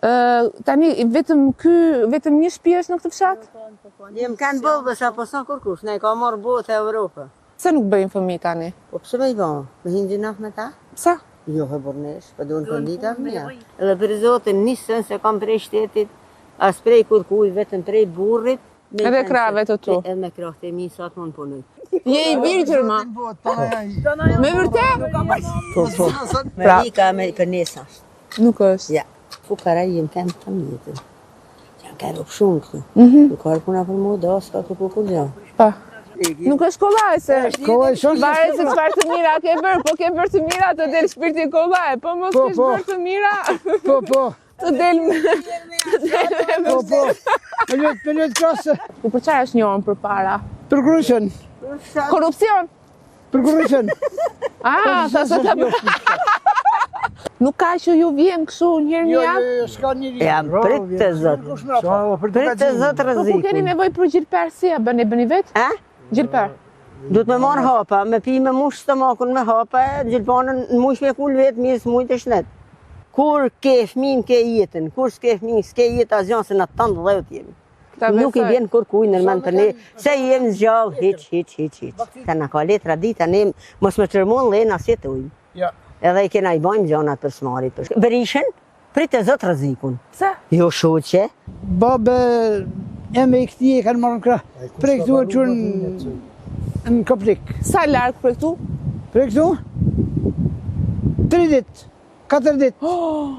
Tani vetëm ky, vetëm një shtëpi është në këtë fshat? Jem kanë boll dhe sa po sa kërkush, na i ka marrë bota e Evropa. Pse nuk bëjnë fëmijë tani? Po pse me i ba? Me hi n'gjynah me ta? Pse? Jo, he burrnesh, po duhen kondita fëmija. Edhe për zotin, një sen s'e kam prej shtetit, as prej kurkuj, vetëm prej burrit. Edhe krahëve të tu. Edhe me krahët e mi, sa të mund punoj. Je i virgjër ma? Me vërtet? Po, po. Me ka me për nesa. Nuk është. Ja. Fukara jem kanë të mjetë. Janë ka rob shumë këtu. Mhm. Nuk ka puna për mu, do, s'ka kërku kurgjo. Pa. Nuk është kollaj se Kollaj shumë. Varet se çfarë të mira ke bërë, po ke bërë të mira të del shpirti kollaj, po mos Po, kesh po. bërë të mira Po, po. të del me të del me Po, po. Me lut, me lut krasë. Po për çfarë është njohur përpara? Për korrupsion. Korrupsion. Për korrupsion. Ah, sa sa ta Nuk ka që ju vjen kështu një herë një Jo, javë? jo, jo, s'ka njeri. Jam prit të zot. Prit të zot Po ku keni rrezikun. nevojë për gjilper si e bëni bëni vetë? A? Gjilper. Duhet me marrë hapa, me pi me mush stomakun me hapa, gjilpanën në mush me kul vetë, mirë s'mujt të shnet. Kur ke fëmin, ke jetën, kur s'ke fëmin, s'ke jetë asgjë se na tanë dheut jemi. Ta Nuk i besoj. vjen kurkuj në mend për ne, se jem gjallë, hiç, hiç, hiç, hiç. Ta na ka le tradita, ne mos me qërmon le, na s'jetojmë. Ja. Edhe i kena i bajmë gjanat për smarit. Për... Berishën, prit e zot rrezikun. Pse? Jo shoqe, Babë eme i këti e kanë marrë në krah. Prej këtu e qërë në, në Koplik. Sa larg për këtu? Prej këtu? 3 ditë, 4 ditë. Oh!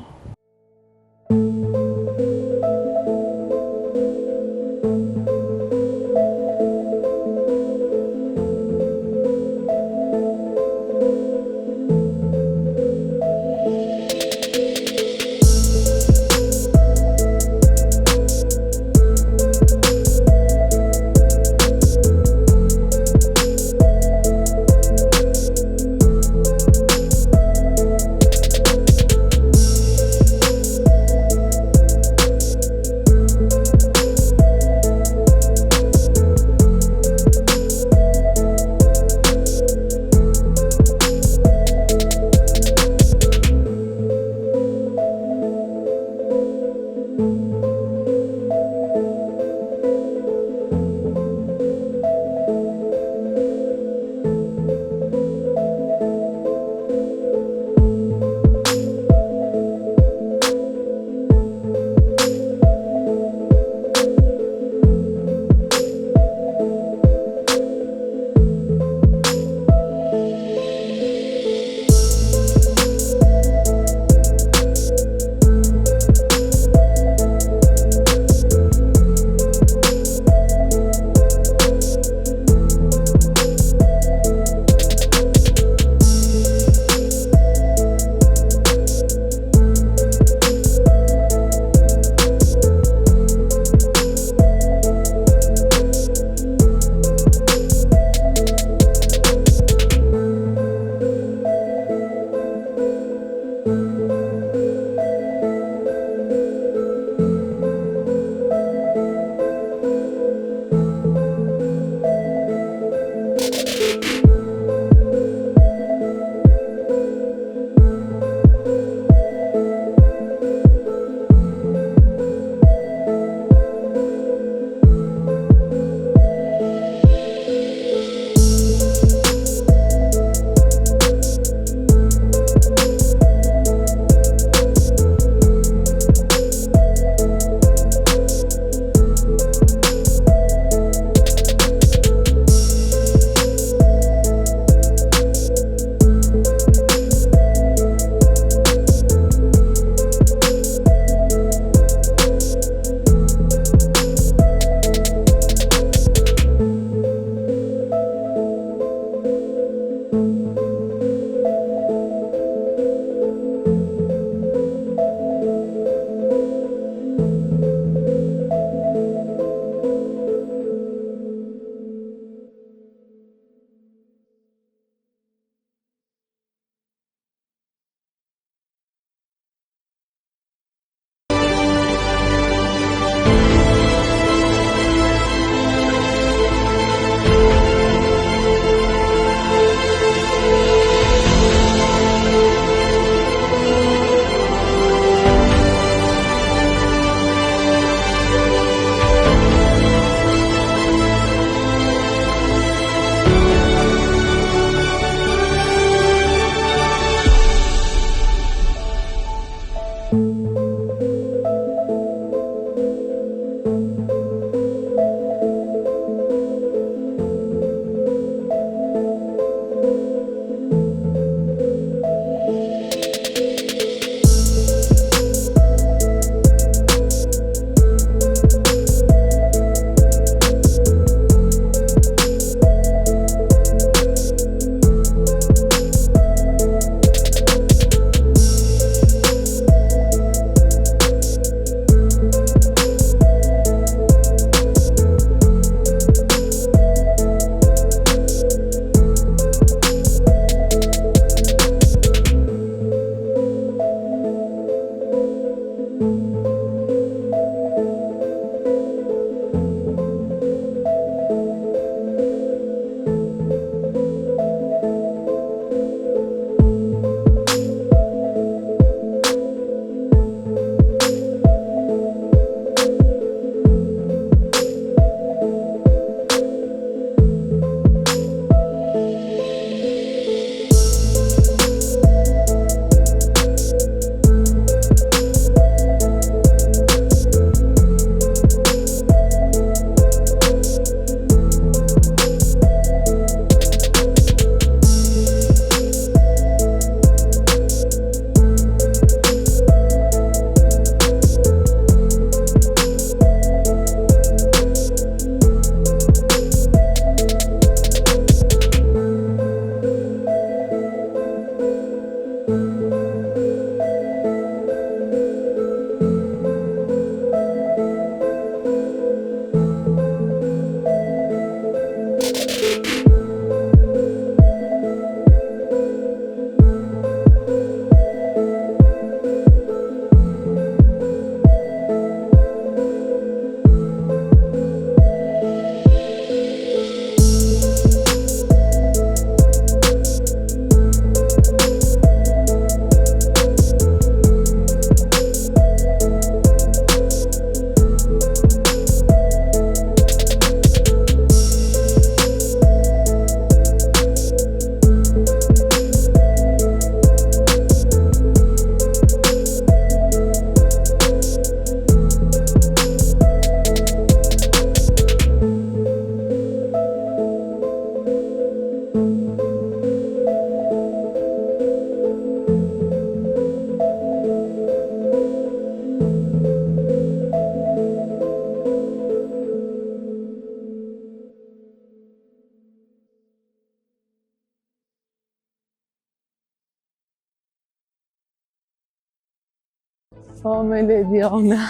O me Lediona,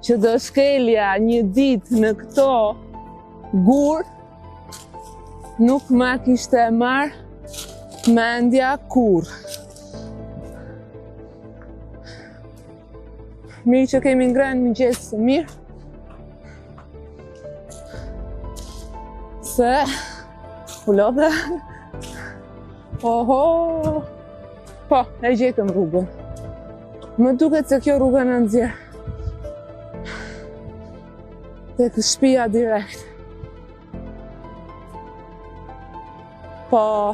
që do shkelja një ditë në këto gurë, nuk ma kishte marrë mendja kurrë. Mirë që kemi ngrënë mëngjes të mirë. Se, u lodhe. Oho! Po, e gjetëm rrugën. Më duket se kjo rruga na nxjerr. Tek shpia direkt. Po...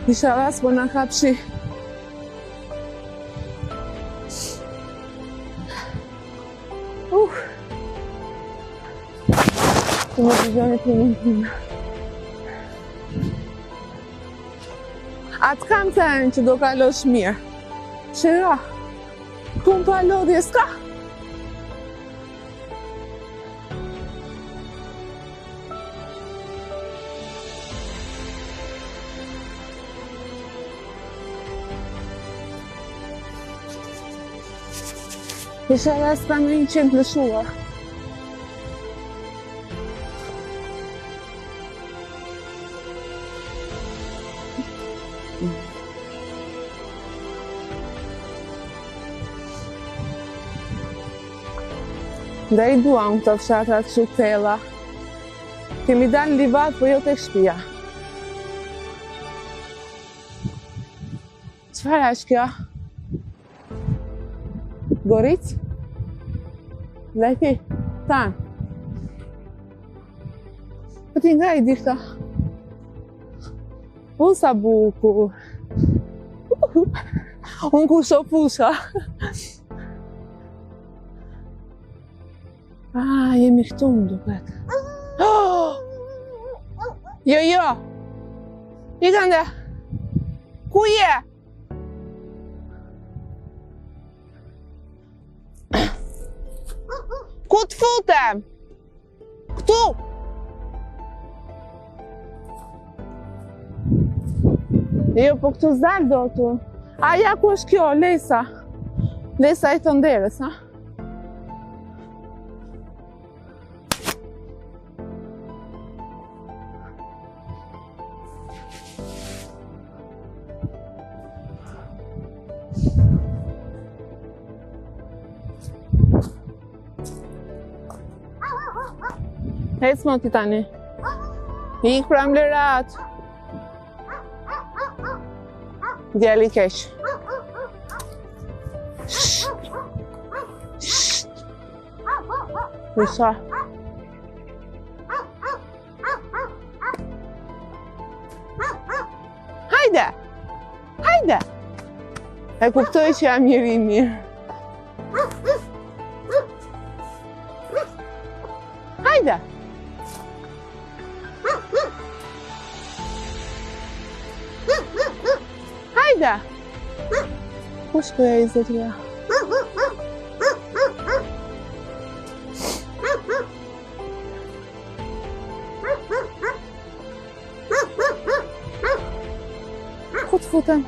Ishalla s'po na kap shi. Uh. Të më dëgjoni të një time. A të kam thënë që do kalosh mirë. Shera, ku më pa lodhje s'ka? Ishalla s'ka ndonjë qen të lëshuar. Dhe i duam këto fshatrat kështu të thella. Kemi dalë në livadh, po jo tek shpia. Çfarë është kjo? Goric? Leti? Tan. Po ti nga i di këto? U sa bukur. Unë kur shoh fusha. Ah, jemi këtu më duket. Oh! Jo, jo. I ka nde. Ku je? Ku të futem? Këtu! Jo, po këtu s'dal dot unë. A ja ku është kjo, Lesa? Lesa i thonë derës, ha? Ec mo ti tani. Ik pra më lërat. Djali keq. Fusha. Hajde! Hajde! E kuptoj që jam njeri i mirë. Hajde! Hajde! Ku shkoi ai zotëria? Ku të futem?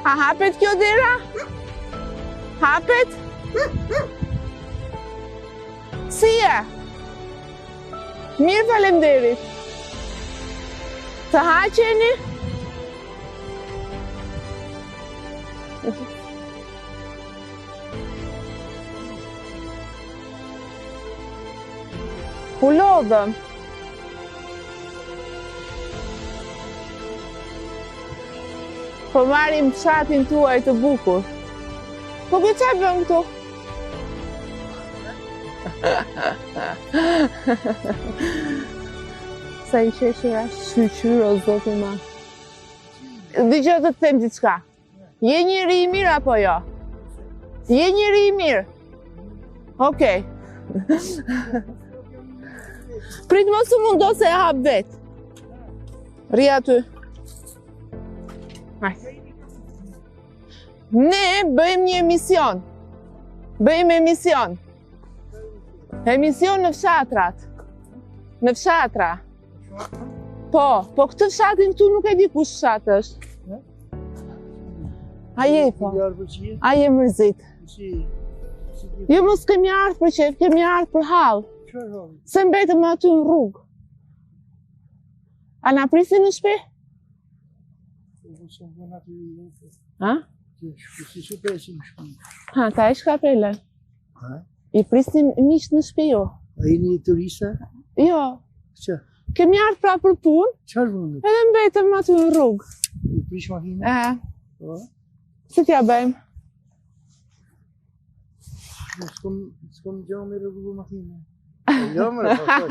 A hapet kjo dera? Hapet? Si je? Mirë faleminderit. Të ha qeni? U lodhëm. Po marrim fshatin tuaj të bukur. Po ky ça bën këtu? Sa i qeshur është shyqyr o zoti ma. Dëgjo të të them diçka. Je njeri i mirë apo jo? Je njeri i mirë? Okej. Prit mos u mundo se e hap vetë. Rri aty. Hajde. Ne bëjmë një emision. Bëjmë emision. Emision në fshatrat. Në fshatra. Po, po këtë fshatin këtu nuk e di kush fshat është. A je, po? A je mërzit? Jo, mos kemi ardhë për qejf, kemi ardhë për hall. Se mbetëm aty në rrugë. A na prisni në shpi? Ha? Ha, ta e shka pele? I prisni miqtë në shpi jo? A jeni turista? Jo. Që? Kemi ardhë pra për punë. Çfarë punë? Edhe mbetëm aty në rrugë. U prish makina? E. Po. Si t'ja bëjmë? Nuk s'kom, s'kom gjë me rregullu makinën. Jo, më po, po.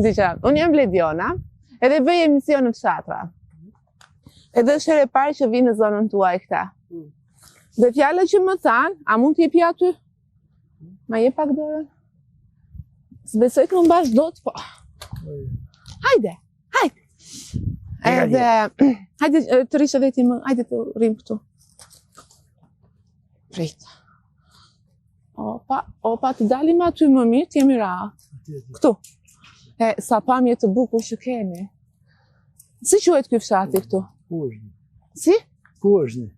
Dëgjo, unë jam Lediona, edhe bëj emision në fshatra. Edhe është herë e parë që vij në zonën tuaj këta. Mm. Dhe fjalët që më thanë, a mund t'jep aty? Ma jep pak dorën? S'besoj të më mbash dot, po. Hajde, hajde. Edhe, hajde të rrish edhe ti më, hajde të rrim këtu. Prit. Opa, opa, të dalim aty më mirë, të jemi rahat. Këtu. E, sa pamje të bukur që kemi. Si quhet ky fshati këtu? Kozhnjë. Si? Kozhnjë.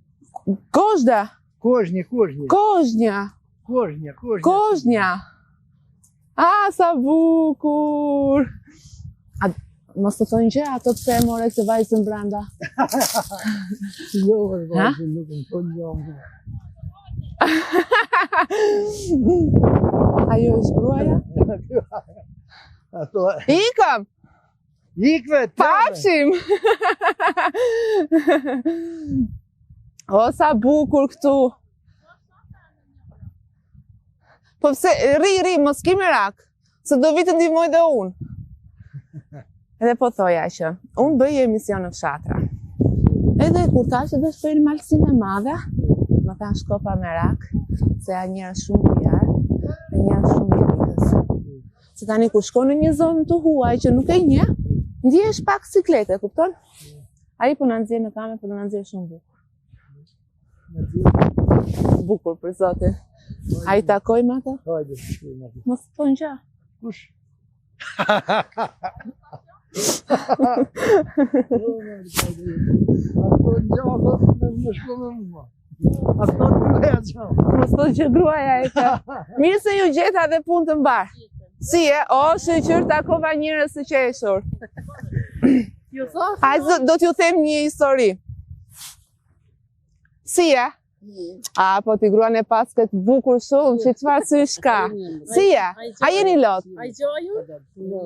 Kozhda. Kozhnjë, kozhnjë. Kozhnja. Kozhnjë, kozhnjë. Kozhnja. A, sa bukur. A, mos të thonë gjë ato pse e more këtë vajzën brenda. Jo, për vajzën nuk më thonë gjë. Ajo është gruaja? Ato... Ikëm! Ikve, të Pafshim! O, sa bukur këtu! Po pse, rri, rri, mos ki merak, se do vi të ndihmoj dhe unë. Edhe po thoja që, unë bëj emision në fshatra. Edhe kur thashë që do shkoj në Malësinë e Madhe, më thanë shko pa merak, se janë njerëz shumë bujarë, dhe njerëz shumë mikpritës. Se tani kur shkon në një zonë të huaj që nuk e njeh, ndihesh pak siklet, e kupton? Ai po na nxjerr në kamerë, po do na nxjerr shumë bukur. Bukur për zotin. A i takojmë ato? Hajde, shkojmë aty. Mos të thonë gjë. Kush? Ato gjë, ato në shko me mua. Ato gruaja gjë. Mos thotë që gruaja e ka. Mirë se ju gjeta dhe punë të mbarë. Si e, o, shyqyr takova njerëz të qeshur. Ju thosh? Hajde, do t'ju them një histori. Si je? A, po ti gruan e paske të bukur shumë, që çfarë sysh ka. Si je? A jeni lot? A i gjaju?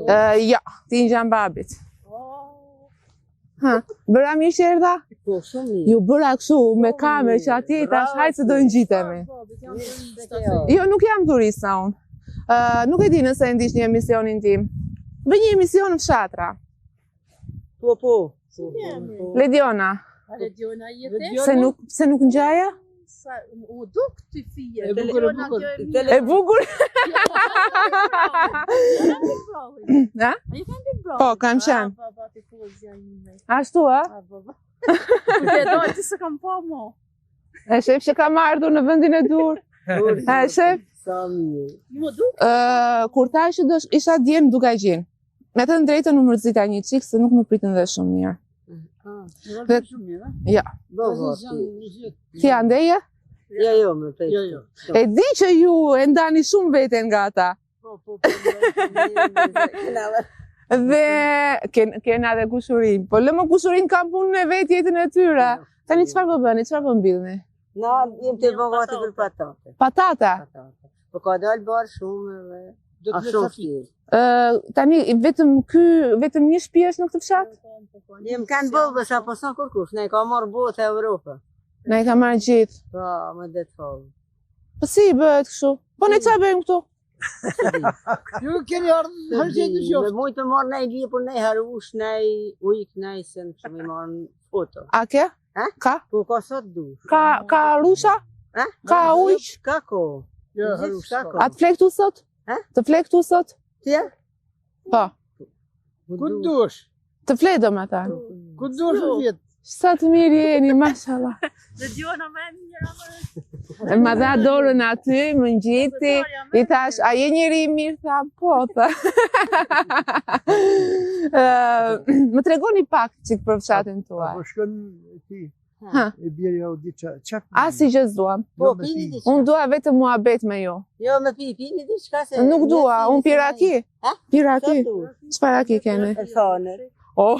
Ë, jo, ti ngjan babit. Ha, bëra mirë që erdha? Po, shumë mirë. Ju bëra kështu me kamerë që atje i thash hajde se do ngjitemi. Jo, nuk jam turista unë. Ë, nuk e di nëse e ndiqni emisionin tim. Bëj një emision në fshatra. Po, po. Lediona, A Lediona jete? se nuk se nuk ngjaja? Sa u duk ty fije. E bukur, e bukur. E bukur? Ha? A ju kanë Big Brother? Po, kam qenë. Po, po, ti kuzja ime. Ashtu, a? A, po, po. Kur e do, ti s'e kam pa mo. E shef që kam ardhur në vendin e duhur. E shef, Sa mirë. Mu duk? ë, kur thash që do isha dje në Dukagjin. Me të drejtën u mërzita një çik se nuk më pritën dhe shumë mirë. Dhe- Shumë mirë, a? Jo. Do, po, ti. Ti andeje? Jo, jo, më pej. Jo, jo. E di që ju e ndani shumë veten nga ata. Po, po, po. Dhe ken, kena edhe kushurin. Po lëmë kushurin kam punën e vet jetën e tyre. Tani çfarë po bëni? Çfarë po mbillni? Na, jem të bë gati për patate. Patata. Patate. Po ka dalë barë shumë edhe. Do A të shumë lësh thjesht. Ë tani vetëm ky vetëm një shtëpi është në këtë fshat? Jem kanë bëllë, sa po s'ka kërkush, ne ka marrë botë e Evropa. Na i ka marrë gjithë. Po, më det thonë. Po si i bëhet kështu? Po ne çfarë bëjmë këtu? Ju keni ardhur herë që të Me qoftë. mujtë të marrë nej lipur, nej harush, nej ujk, nej sen që me marrë në foto. A ke? Ha? Ka? Po ka sot dush. Ka ka rusha? Ha? Ka ujq? Ka ko. Jo, Gjithë harush. ka s'ka. ko. A të fle këtu sot? Ha? Të fle këtu sot? Tje? Po. Ku dush? Të fle do me thënë. Ku dush u vjet? Sa të mirë jeni, mashallah. Dhe Diona më e mira më. E ma dha dorën aty, më ngjiti, i thash, a je njeri i mirë, tha, po, tha. Ë, më tregoni pak çik për fshatin tuaj. Po shkon ti. Ha. E bjeri au di ça. Ça? Asnjë gjë s'duam. Po, pini diçka. Unë dua vetëm muhabet me ju. Jo, me pi, pini diçka se... Nuk dua, unë pi raki. Ha? Pi raki. Çfarë raki keni? E thane. Oh.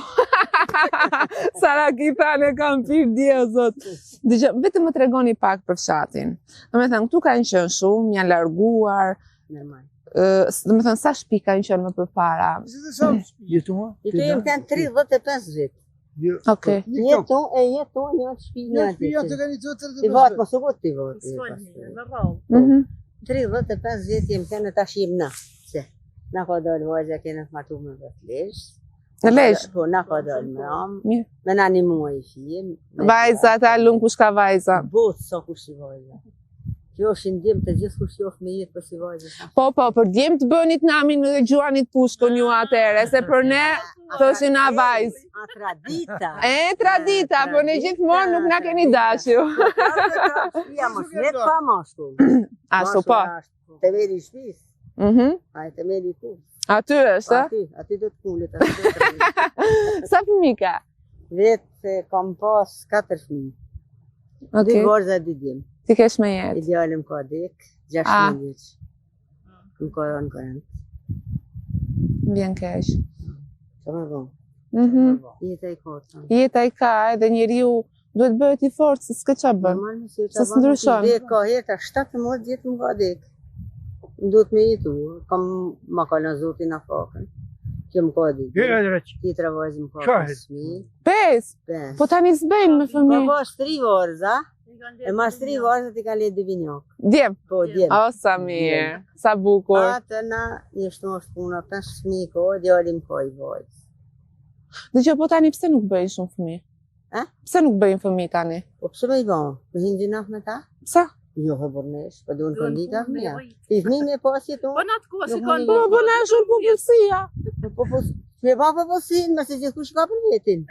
Sa raki thane kam pirë dje, o zot. Dëgjo, vetëm më tregoni pak për fshatin. Domethënë, këtu kanë qenë shumë, janë larguar. Normal. Ë, domethënë, sa shtëpi kanë qenë më përpara? Jetua? Jetu jem kanë 35 vjet. Jo. Okej. Jetu e jetu një shtëpi Një një shtëpi jo të aty. keni të I vat, mos u got ti vat. S'fol mirë, me rrallë. Mhm. 35 vjet jem kanë tash jem na. Se na ka dalë vajza kena martu me vetë Lezhë. Në Lezhë? Po, na ka dalë me am. Mirë. Me na një muaj i fije. me Vajza, ta lum kush ka vajza. Botë sa kush si vajza. Kjo është ndim të gjithë kush qoftë me jetë për si vajza. sa. Po, po, për djem të bënit namin dhe gjuanit pushkën ju atëherë, se për ne thoshin na vajzë. A tradita. E, tradita, po ne gjithmonë nuk na keni dashur. Ja, mos let pa mashkull. Ashtu po. Temeli i shtëpisë, Mhm. ai temeli i ku. Aty është, ë? Aty, aty do të punet, aty do të rritet. Sa fëmijë ka? Vetë se kam pas katër fëmijë. Dy Okej. vajza, dy djem. Ti kesh me I jetë. djali më ka dek, Ah. 16 vjeç. Më ka rënë korrent. Më Vjen keq. Çfarë më bën? Mhm. Jeta i ka. thanë. Jeta i ka edhe njeriu duhet bëhet i fortë se s'ke ç'a bën. Normal, se Se s'ndryshon. Dek ka herë, ta 17 vjet më ka dek. Më duhet me jetu, kam ma ka lënë Zoti na fakën. Kjo më ka dek. Tjetra vajzë më ka Qa pesë fëmijë. Pes. Pes. Po tani s'bëjnë me Po fëmijë. pas tri vajza, e mas tri vajzat i kanë lënë dy binjak. Djem. Po djem. O sa mirë, sa bukur. Atë na një shtu është puna, pesë fëmijë ka, djali më ka i vajzë. Dëgjoj, po tani pse nuk bëjnë shumë fëmijë? A? Pse nuk bëjnë fëmijë tani? Po pse me i bë? Me hinë gjynah me ta? Pse? Jo, he burnesh, po duhen Duhen kondita punë me fëmija. rrit. I fëmijë me pas jetu, Po në atë kohë si Nuk kanë mund Po, po na është ulë popullsia. Po, po, po, me ba po po sin, ma se gjithkush ka për vetin.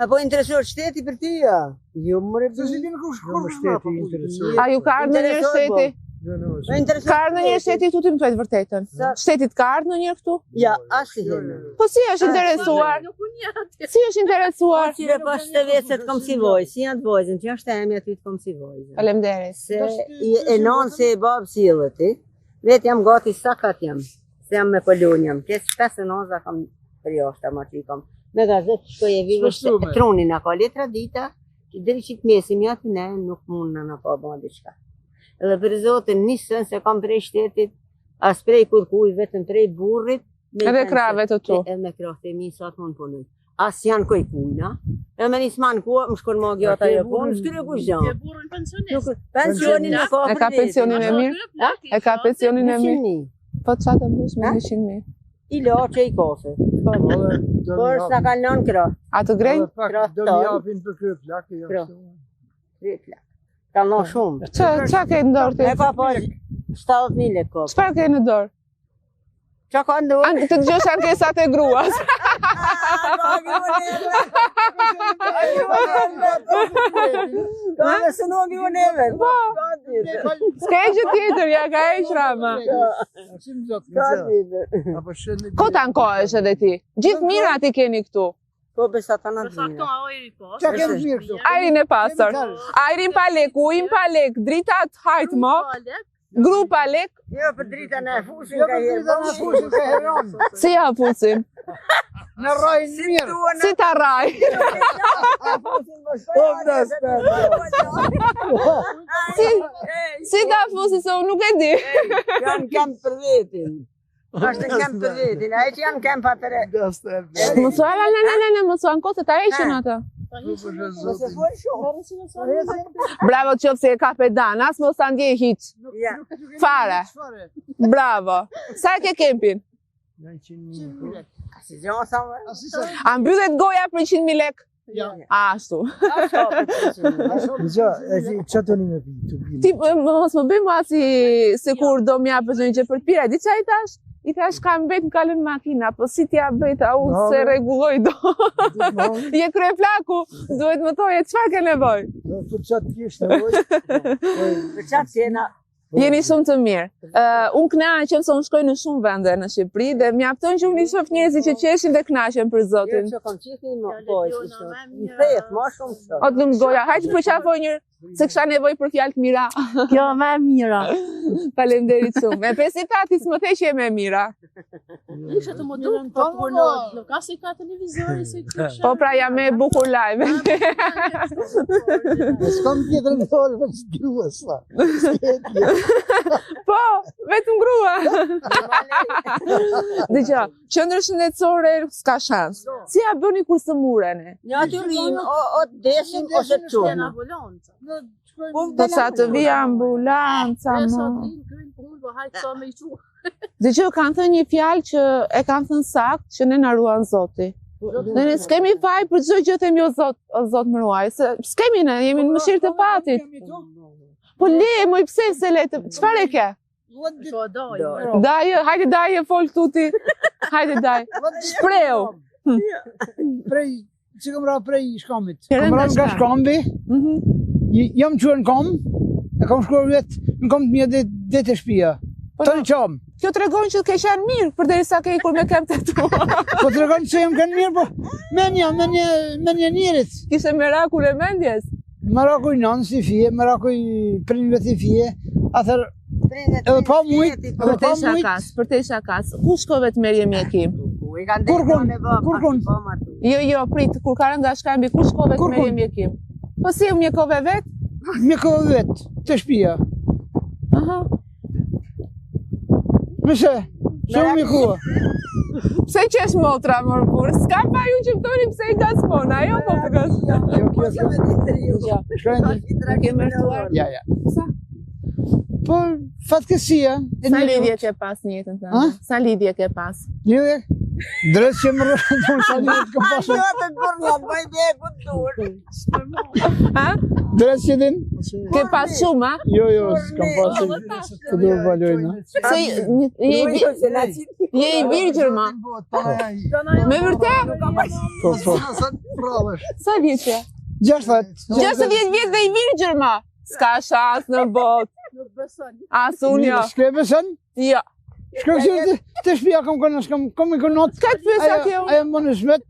Apo interesohet shteti për ty, ja? Jo, more Se si din kush Jo, më kush shteti interesohet. A ju ka ardhur ndonjëherë Interesohet, po. shteti? Jo, jo, Po interesohet. Ka ardhur ndonjëherë shteti këtu ti më thuaj të vërtetën. Sa- Shtetit ka ardhur ndonjëherë këtu? Ja, asnjëherë. Po si është interesuar? Nuk u një aty. Si është interesuar? Qyre pas të vetë të kom si vojë, si janë të vojzën, që është e emja ty të kom si vojzën. Faleminderit. Se i, e nanë se e babë sillet, i. Vetë jam gati sakat jam, se jam me Polon jam, keq pesë naza kam për jashta, ma që i kam. Me gazet shkoj e vive, S'po shtu me. truni na ka letra dita, që deri që të mesim ja të ne, nuk mund në na pa ba diçka. Edhe për zotin, një sen se kam prej shtetit, as prej kurkuj, vetëm prej burrit, me Edhe pense. krahëve të tu. Edhe me krahët e mi sa të mund punoj. As janë koj kujna. Edhe me një sman ku, më shkon ma gjata ke e punë, burrin- s'kryre kush gjë. Ke burrin pensionist. Nuk pensionin e ka E ka për pensionin e mirë? E ka pensionin e mirë? 100.000. Po ç'a të bësh me Ha? 100.000? I laçe i kafe. Por s'na kanë lënë krah. A të grejnë? Do më japin për krye plak, jo. Krah. kështu. Krye plak. Kanë lënë shumë. Qa, qa ke në dorë ti? E ka pas 70.000 lekë ka. Çfarë ke në dorë? Qa ka në dorë? An, të dëgjosh ankesat e gruas. Ka me së nuk ju neve. Po. S'ke gjë tjetër, ja ka e shrama. Asim zot. Ka tjetër. Apo shënë. Ko ta ankohesh edhe ti? Gjithë mirat i keni këtu. Po besa ta na Për sa këto ajri po. Qa kemi mirë këtu? Ajrin e pastër. Ajrin pa lek, ujin pa lek, dritat hajt mo, gru pa lek, Jo, për drita në e fusin Jo ka për herë. drita na fusin ka heron. si ja fusim? Në rrajnë mirë. Si ta raj? Po vdes. Si, si ta fusim se unë nuk e di. Janë kamp për vetin. Është në kamp për vetin. Ai që janë kamp atëre. Mos u ala, na, na, na, na, mos u anko se ta heqin atë. Mos e fol shumë. Bravo qoftë se e ka pedan, as mos ta ndjej hiç. Ja. Fare. Bravo. Sa e ke kempin? 900.000. po. Si gjë sa më. Asi sa. A mbyllet goja për 100.000 lek? Ja. Ashtu. Dëgjo, e di ç'a doni me pi, tu pi. Ti m- mos më bëj mua si sikur do më japësh ndonjë gjë për të pirë, e di çfarë i thash? I thash ka mbet më ka lënë makina, po si t'ja bëj ta unë se rregulloj dot. Je kryeplaku, duhet më thoje çfarë ke nevojë. Po çfarë të kish nevojë? Për çfarë jena? Jeni shumë të mirë. Uh, unë kënaqem se unë shkoj në shumë vende në Shqipëri dhe mjafton që unë i shoh njerëzit që qeshin dhe kënaqem për Zotin. Jo, që kam qesh një po, ishte. Një theth, më shumë sot. O të lumtë goja, hajde të përqafoj një se kisha nevojë për fjalë të mira. Kjo më e mira. Faleminderit shumë. E pesi tati s'më the që je më e mira. Isha të më duk, po kur nuk nuk ka se ka televizori se kisha. Po pra jam më e bukur live. S'kam tjetër në dorë veç gruas, tha. Po, vetëm grua. Dëgjo, qendër shëndetësore s'ka shans. Si ja bëni kur sëmureni? Një aty rrim, o, o të desim ose të çohna. Po, po sa të vijë ambulanca, më. Po, Dëgjo, kanë thënë një fjalë që e kanë thënë saktë që ne na ruan Zoti. Ne ne s'kemi faj për çdo gjë themi o Zot, o Zot më ruaj, se s'kemi ne, jemi në mëshirë të fatit. Po le, moj pse se le të, çfarë e ke? Po daj. Daj, hajde daj e fol këtu ti. Hajde daj. Shprehu. Prej, që kam ra prej shkambit. Kam ra nga shkambi. Mhm. Jam çuar në kom, e kam shkuar vetë në kom të mia dhe dhe te shtëpia. Po Tani çom. Kjo tregon që ke qenë mirë, përderisa ke ikur me këmbët e tua. Po tregon se jam qenë mirë, po menja, menja, menja njerit. Kishe merakun e mendjes. Meraku i nënës i fije, meraku i prindve i fije, atëherë edhe pa mujt, edhe pa mujt. Shakas, përtej shakas, ku shkove të merrje mjekim? Kurkun, kurkun. Jo, jo, prit, kur ka rënë nga shkambi, ku shkove të merrje mjekim? Po si u mjekove vetë? Mjekove vetë, te shpia. Aha. Mëse, se u mjekua. Pse qesh motra, mor burrë? S'ka pa ju që më thoni pse i ngacmon, ajo po të ngacmon. Jo, kjo, kjo. Shkojnë të... Ke martuar? Ja, ja. Sa? Po, fatkeqësia. Sa lidhje ke pas në jetën tënde? Sa lidhje ke pas? Lidhje? Drejt që më rrë, sa lidhje të kam pasur. Jo, të burrë, nga bëj dhe ku të durë. Ha? Drejt që din? Ke pas shumë, ha? Jo, jo, s'kam pas të duhet valojnë. Se je i je i virgjër ma. Me vërtet? Po, po. Sa vjeç je? 60. 60 vjet dhe i virgjër ma. S'ka shans në botë. Nuk beson. As unë jo. S'ke beson? Jo. Shko kështu te shtëpia kam kënë, s'kam kam i kënot. Këtë pyes atje unë. Ajo më në shmet.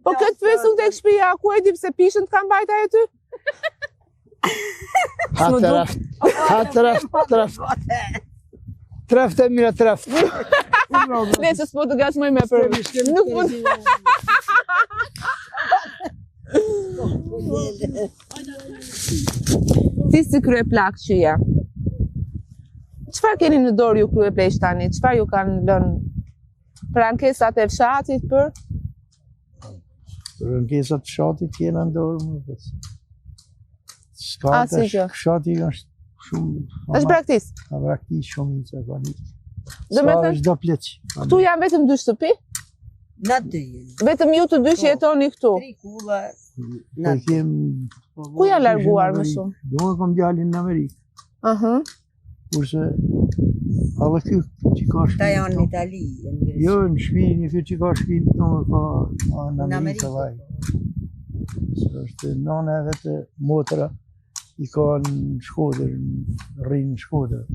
Po këtë pyes unë tek shtëpia, ku e di pse pishën të kam mbajt ajo ty? Ha traft. Ha traft, traft. Traft e mira traft. Ne se s'po të ngacmoj me për. Nuk mund. Ti si kryeplak që je. Çfarë keni në dorë ju kryepleq tani? Çfarë ju kanë lënë për ankesat e fshatit për? Për ankesat e fshatit jena në dorë më po. S'ka tash, fshati është shumë... Është braktis? Ka braktis shumë i të ka një. Domethënë, çdo pleq. Këtu janë vetëm dy shtëpi? Na dy jemi. Vetëm ju të dy që po, jetoni këtu. Tri kulla. Na po, kem po, Ku janë larguar më shumë? Do e kam djalin në Amerikë. Aha. Kurse edhe ky që ka shtëpi. Ta janë në Itali, në Greqi. Jo, në shtëpi, një ky që ka shtëpi këtu ka në Amerikë vaj. Se është nana e vetë motra i ka në Shkodër, rrinë në Shkodër.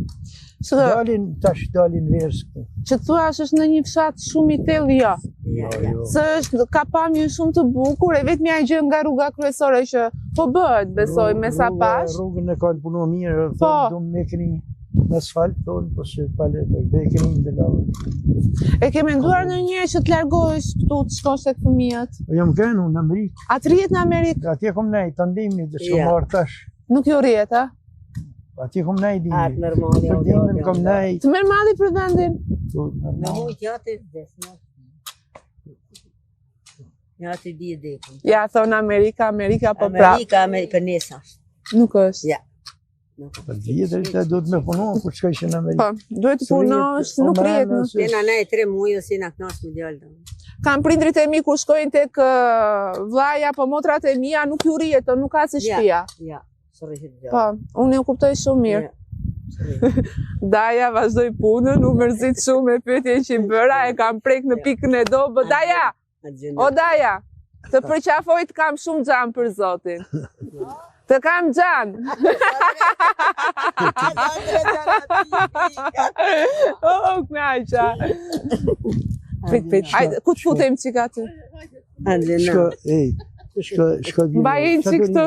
Së dalin, tash dalin verës këtu. Që thua është është në një fshat shumë i thellë, jo. Jo, jo. Se është, ka pamje shumë të bukur, e vetmja gjë nga rruga kryesore që po bëhet, besoj, me sa pash. Rrugën e kanë punu mirë, po. thonë, do me keni në asfalt, thonë, po se pale, po be keni në belavë. E ke menduar ndonjëherë që të largohesh këtu të shkosh tek fëmijët? Po jam kënë, në Amerikë. A të rrihet në Amerikë? Atje kom nejt, të ndihmi, dhe s'kom ja. marrë tash. Nuk ju rrihet, a? Atje kom nejt, dimi. A të merr malli, Për dimën kom nejt. Të merr malli për vendin? Po, Me mujt, ja të vdes, no. Ja të di e dekun. Ja, thonë Amerika, Amerika, po prapë. Amerika, Amerika, për nesa. Nuk është. Ja. Po dihet se duhet me punu kur shkojsh në Amerikë. Po, duhet të punosh, nuk rrihet më. Jena ne tre muaj dhe s'jena kënaq me djalë. Kam prindrit e mi kur shkojnë tek vllai apo motrat e mia, nuk ju rrihet, nuk ka si shtëpia. Ja, ja, s'rrihet djalë. Po, unë ju kuptoj shumë mirë. Daja vazhdoi punën, u mërzit shumë me pyetjen që i bëra, e kam prek në pikën e dobët. Daja! O Daja, të përqafoj të kam shumë xhan për zotin. Të kam xhan. O, knaqa. Prit, prit. Ajde, ku të futem çik aty? Shko, ej, shko, shko vjera. Mbajin çik këtu.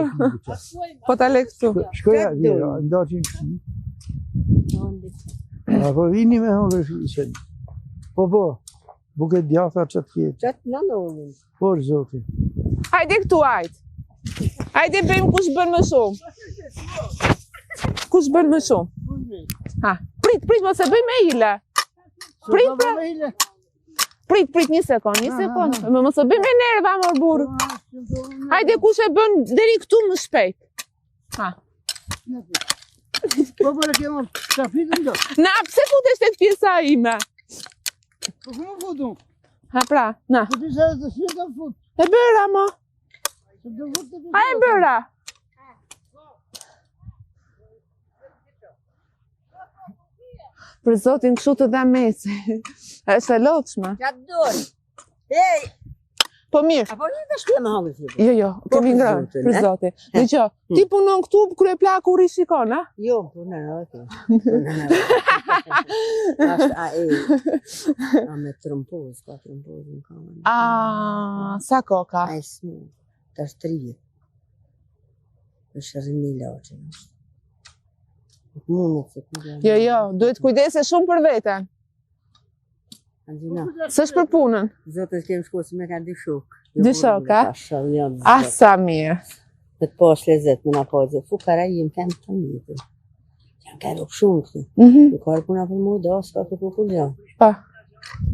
Po ta le këtu. Shko ja vjera, ndaqin këtu. Apo vini me hongër fishen. Po, po, Bukë e djathta që të jetë. Qatë në në ullin. Por, zoti. Hajde këtu, hajde. Hajde bëjmë kush bën më shumë. Kush bën më shumë? Ha, prit, prit, mos e bëj me hile. Prit, pra. Prit, prit, një sekond, një sekond. Më mos e bëj me nerva, mor burrë. Hajde, kush e bën deri këtu më shpejt. Ha. Po po e kemi trafitën do. Na, pse futesh tek pjesa ime? Po ku më futu? Ha pra, na. Po ti sa të si të fut. E bëra mo. A e bëra? Për zotin kështu të dha mesi. Është e lodhshme. Ja dorë. Ej, Po mirë. Apo një të shkë më hangër flipo. Jo, jo, po, kemi ngrënë, për zotin. Dëgjo, hmm. ti punon këtu kryeplaku rri shikon, a? Jo, punon edhe këtu. Ashtë a e, a me tromboz, ka tromboz në kamën. A, sa kohë ka? A e smu, tash 30. Është rrinë ilaçe. Nuk mundet se Jo, jo, duhet kujdesesh shumë për veten. S'është për punën? Zotë është kemë shku, se me ka dy shokë. Dy shokë, a? A, sa mirë. Me të pas lezet, me na pas lezet. Fukara jem kemë të mirë. Jam ka rrokë shumë këtu. Mhm. Nuk ka puna për mu, do, s'ka për ku kur jam. Pa.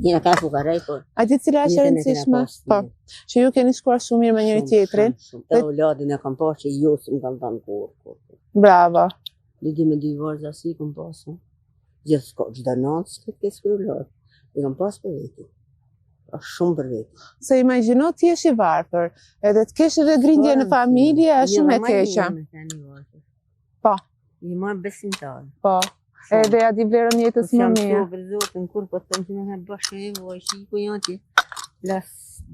Jena ka fukara i por. A di cila është e rëndësishme? Po. Që ju keni shkuar shumë mirë me njëri tjetrin. Të evladin e kam pas që jo s'më kanë thënë kurrë. Bravo. Një di me dy vajza si i kam pasë. Gjithë s'ka, çdo natë s'ka të skrullat. I kam pas për veti. Është shumë për veti. Se imagjino ti jesh i varfër, edhe të kesh edhe grindje në familje, është shumë e keqe. Po. Je më besimtar. Po. Edhe ja di vlerën jetës më mirë. Për zotin, kur po them që më bash e voj, shi ku janë ti. Las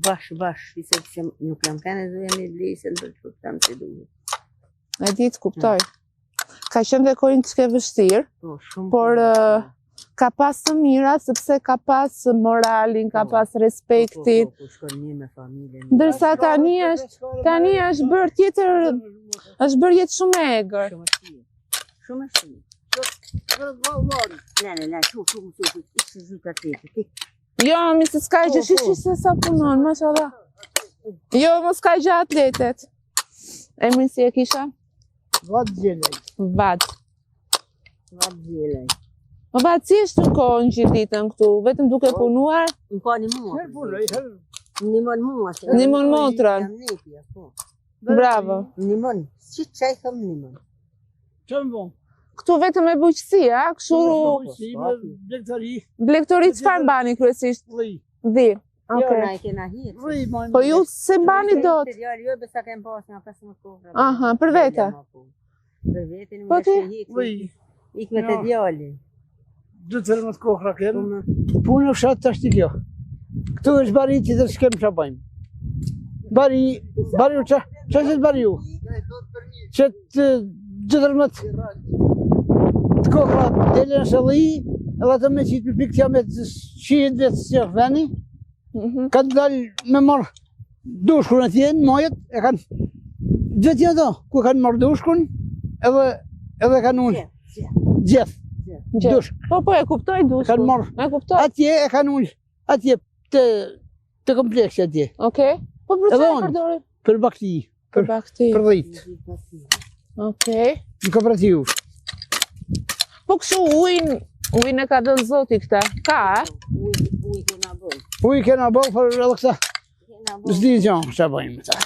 bash bash, i se që nuk jam kanë edhe jam i blesën për të them se duhet. E di të kuptoj. Ka qenë dhe kohë çikë e vështirë, po, shumë por ka pas të mira sepse ka pas moralin, ka po. pas respektin. Po, po, po, me familjen. Ndërsa tani është tani është bërë tjetër, është bërë jetë shumë e egër. Shumë e vështirë. Shumë e vështirë. Ne, ne, ne, shumë, shumë, shumë, shumë, shumë, shumë, Jo, mi se s'ka gjë, shi, shi, se sa punon, mashallah. Jo, mos ka gjë atletet. Emrin si e kisha? Vat Gjelaj. Vat. Vat Gjelaj. Po Vat, si është në kohën gjithë ditën këtu, vetëm duke po, punuar? Më ka një mua. Herë punoj, herë. Nimon mua. Nimon motrën. Po. Bravo. Nimon, si qaj thëmë nimon. Që më bon? Këtu vetëm me bujqësi, a? Kështu... Bujqësi, me blegtori. Blegtori çfarë mbani kryesisht? Dhi. Dhi. Jo, Okej. na e kena hiç. Dhi, mbani. Po ju s'e mbani dot. Jo, besa kem pas nga 15 kohë. Aha, për vete. Për vete nuk Po ti? Dhi. Ik me të Jo. djalin. Dy të rëmët kohra kem. Po Punë në fshat të është kjo. Këtu është bari që të s'kem që bëjmë. Bari, bari u që, që është bari u? Që të dy të rëmët të kohra dele në sëlli, edhe të me qitë për pikë t'ja me të shihet vetë si është veni, Mhm. kanë dalë me marrë dushkun atje në majet, e kanë gjithë ato, ku kanë marrë dushkun, edhe edhe kanë unë gjeth, Gjeth. dushk, Po, po, e kuptoj dushkun. kanë marrë E kuptoj. atje e kanë unë atje të të kompleksi atje, Okej. Po për Edhe çfarë unë. përdorin? për bakti, Për bakti. për dhit, Okej. në kooperativë. Po kështu ujin, ujin e ka dhënë Zoti këtë. Ka, a? Ujë kena bërë. Ujë kena bërë për edhe këta, Kena bërë. s'di gjë ç'a bëjmë me ta.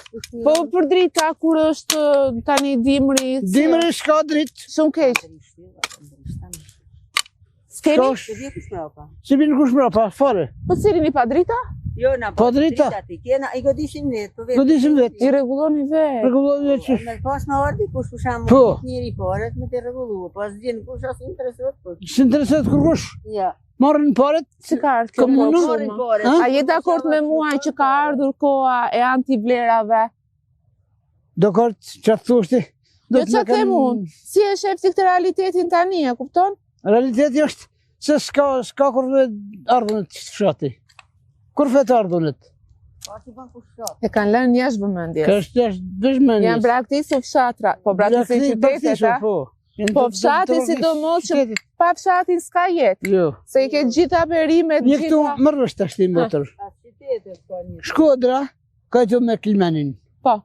Po për drita kur është tani dimri? se- Dimri s'ka dritë, Shumë keq. S'keni? S'ka Se vje kush mrapa? si bin kush mbrapa, fare. Po si rini pa drita? Jo, na Po, drita. Ti kena, i godisim vetë, po vetë. Godisim vetë. I rregulloni vetë. Rregulloni vetë qysh. Me pas me ardhi kush për shembull, Po. njeri paret me të rregullu, po s'vjen kush as interesohet kush. S'interesohet kurkush. Ja. Marrin paret, Si ka ardhur kjo Komuna? kohë Marrin shumë? paret. Ha? A je dakord me mua që ka ardhur koha e antivlerave? Dakord, që të thush ti? Jo që them unë, si e shef ti këtë realitetin tani, e kupton? Realiteti është se s'ka, s'ka kur vet ardhunët të fshati. Kur vet ardhunët? E kanë lënë jashtë vëmendjes. Ka është jashtë vëmendjes. Janë braktisur fshatra, po braktisur qytetet, a? Po, Janë Po të- fshati të- sidomos që qytetet. pa fshatin s'ka jetë, Jo. se i ke gjitha perimet, Një këtu gjitha... mërë është tash ti motër. Shkodra ka qenë me Klimenin. Po.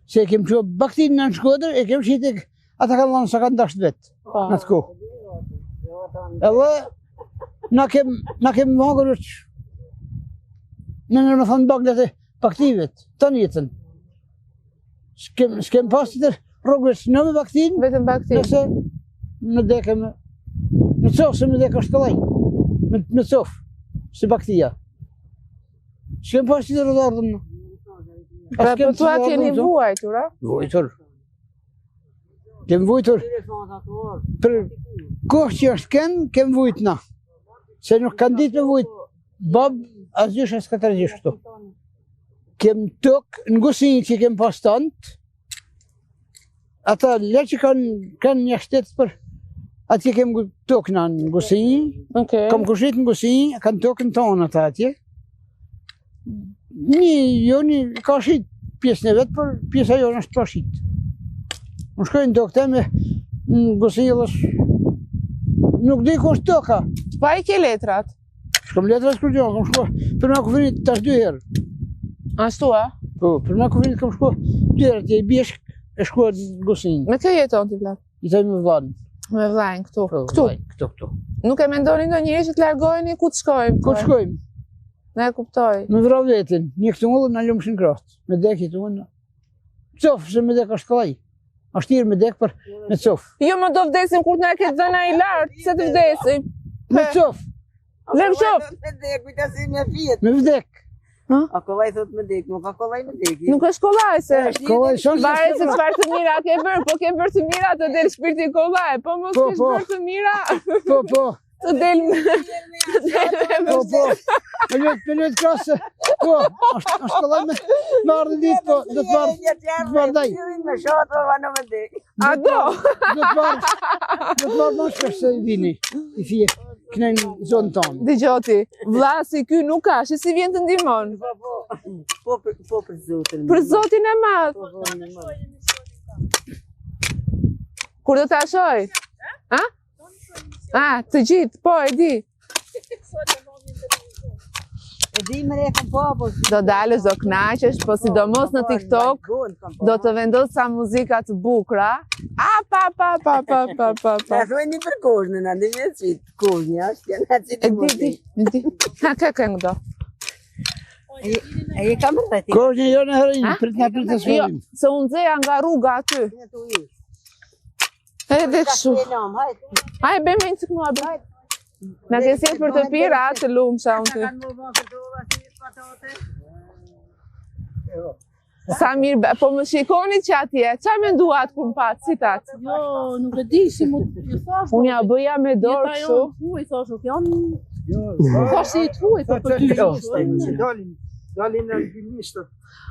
Se e kem çu baktin në Shkodër, e kem shitë ata kanë dhënë sa kanë dashur vet. Po. Në atë kohë. Edhe na kem na kem mangër që në në më thonë baglet e baktivet, të jetën. S'kem s'kem pas tjetër rrugës në me baktin, Vetëm baktin. nëse në dekë me në cofë se me dekë është kollaj. Me me cofë, si baktia. S'kem pas tjetër rrugë. Pra po thua keni vuajtur, a? Vujtur. Kem vujtur. Për kohë që është ken, kem vujt na. Se nuk kanë ditë me vujt. Bab, asgjysh as katërgjysh këtu. Kem tokë në Gusin që kem pas tant. Ata le që kanë kanë një shtet për atje kem gu- tokë na në Gusin. Okej. Kam kushit në Gusin, kanë tokën tonë ata atje. Një, jo një, ka shit pjesën e vetë, por pjesa jonë është pa shit. Më shkoj në tokë teme, në Gusin është, nuk di ku është toka. Pa i ke letrat. Shkom letrat kur gjë, kam shkuar për me kufinit tash dy herë. Ashtu, a? Po, për me kufinit kam shkuar dy herë, atje i bjeshk e shkuar në Gusin. Me kë jeton ti vlla? I themi me vllanë. Me vllajin këtu. Po, Këtu. vllajin, Këtu, këtu. Nuk e mendoni ndonjëherë që të largoheni ku të shkojmë? Ku të shkojmë? Ne e kuptoj. Me vra vetin, një këtu ngëllë, na lumshin kraht. Me dek i tunë. Cof, se me dek është kollaj. Është mirë me dek për me cof. Jo, më do vdesim kur të na ketë dhënë ai lart, se të vdesim. Me cof, Lërë qof. Me dek, kujta si me fjet. me vdek. A kollaj thot me dek, nuk ka kollaj me dek. Nuk është kollaj se Kollaj shon. Varet se çfarë të mira ke bërë, po ke bërë të mira të del shpirti kollaj, po mos Po, kesh po. bërë të mira Po, po, të del të del me po, po. Me lut, me lut krasë. Po, është është kollaj me me ardhë ditë, po do të marr, do të marr daj. Me shotë, po vano me dek. A do? Do të marr, do të marr më shpesh se i vini, i fije, këne në zonë tonë. Dëgjoj ti, vlla si ky nuk ka, shi si vjen të ndihmon. Po, po, po, për- po për zotin. Për zotin e madh, Po, po, në madh. kur do ta shoh? A? A, të gjithë, po e di. E di më re kom po, po. Do dalësh, do kënaqesh, po sidomos në TikTok do të vendos sa muzika të bukura. A pa pa pa pa pa pa pa. Na thuaj një për kozhnën, na di me qit kozhnja, është janë atë E di di, e di. Ha kë këngë do. E je kam rrëti. Kozhnjë jo në herin, Ha? prit na prit të Jo, sfillim. se unë nxeja nga rruga aty. Edhe kështu. Hajde bëjmë një çik mua bëj. Na ke sjell për të pirë, a të lumsha unë ty. Sa mirë, bë- po më shikoni që atje, qa menduat kur më patë, si tatë? Jo, nuk e di si mu ju thash. Unë ja bëja me dorë Jeta kështu. jonë thuaj, thash, nuk janë. Thash si i thuaj, po për ty. Që dalin, dalin alpinistët.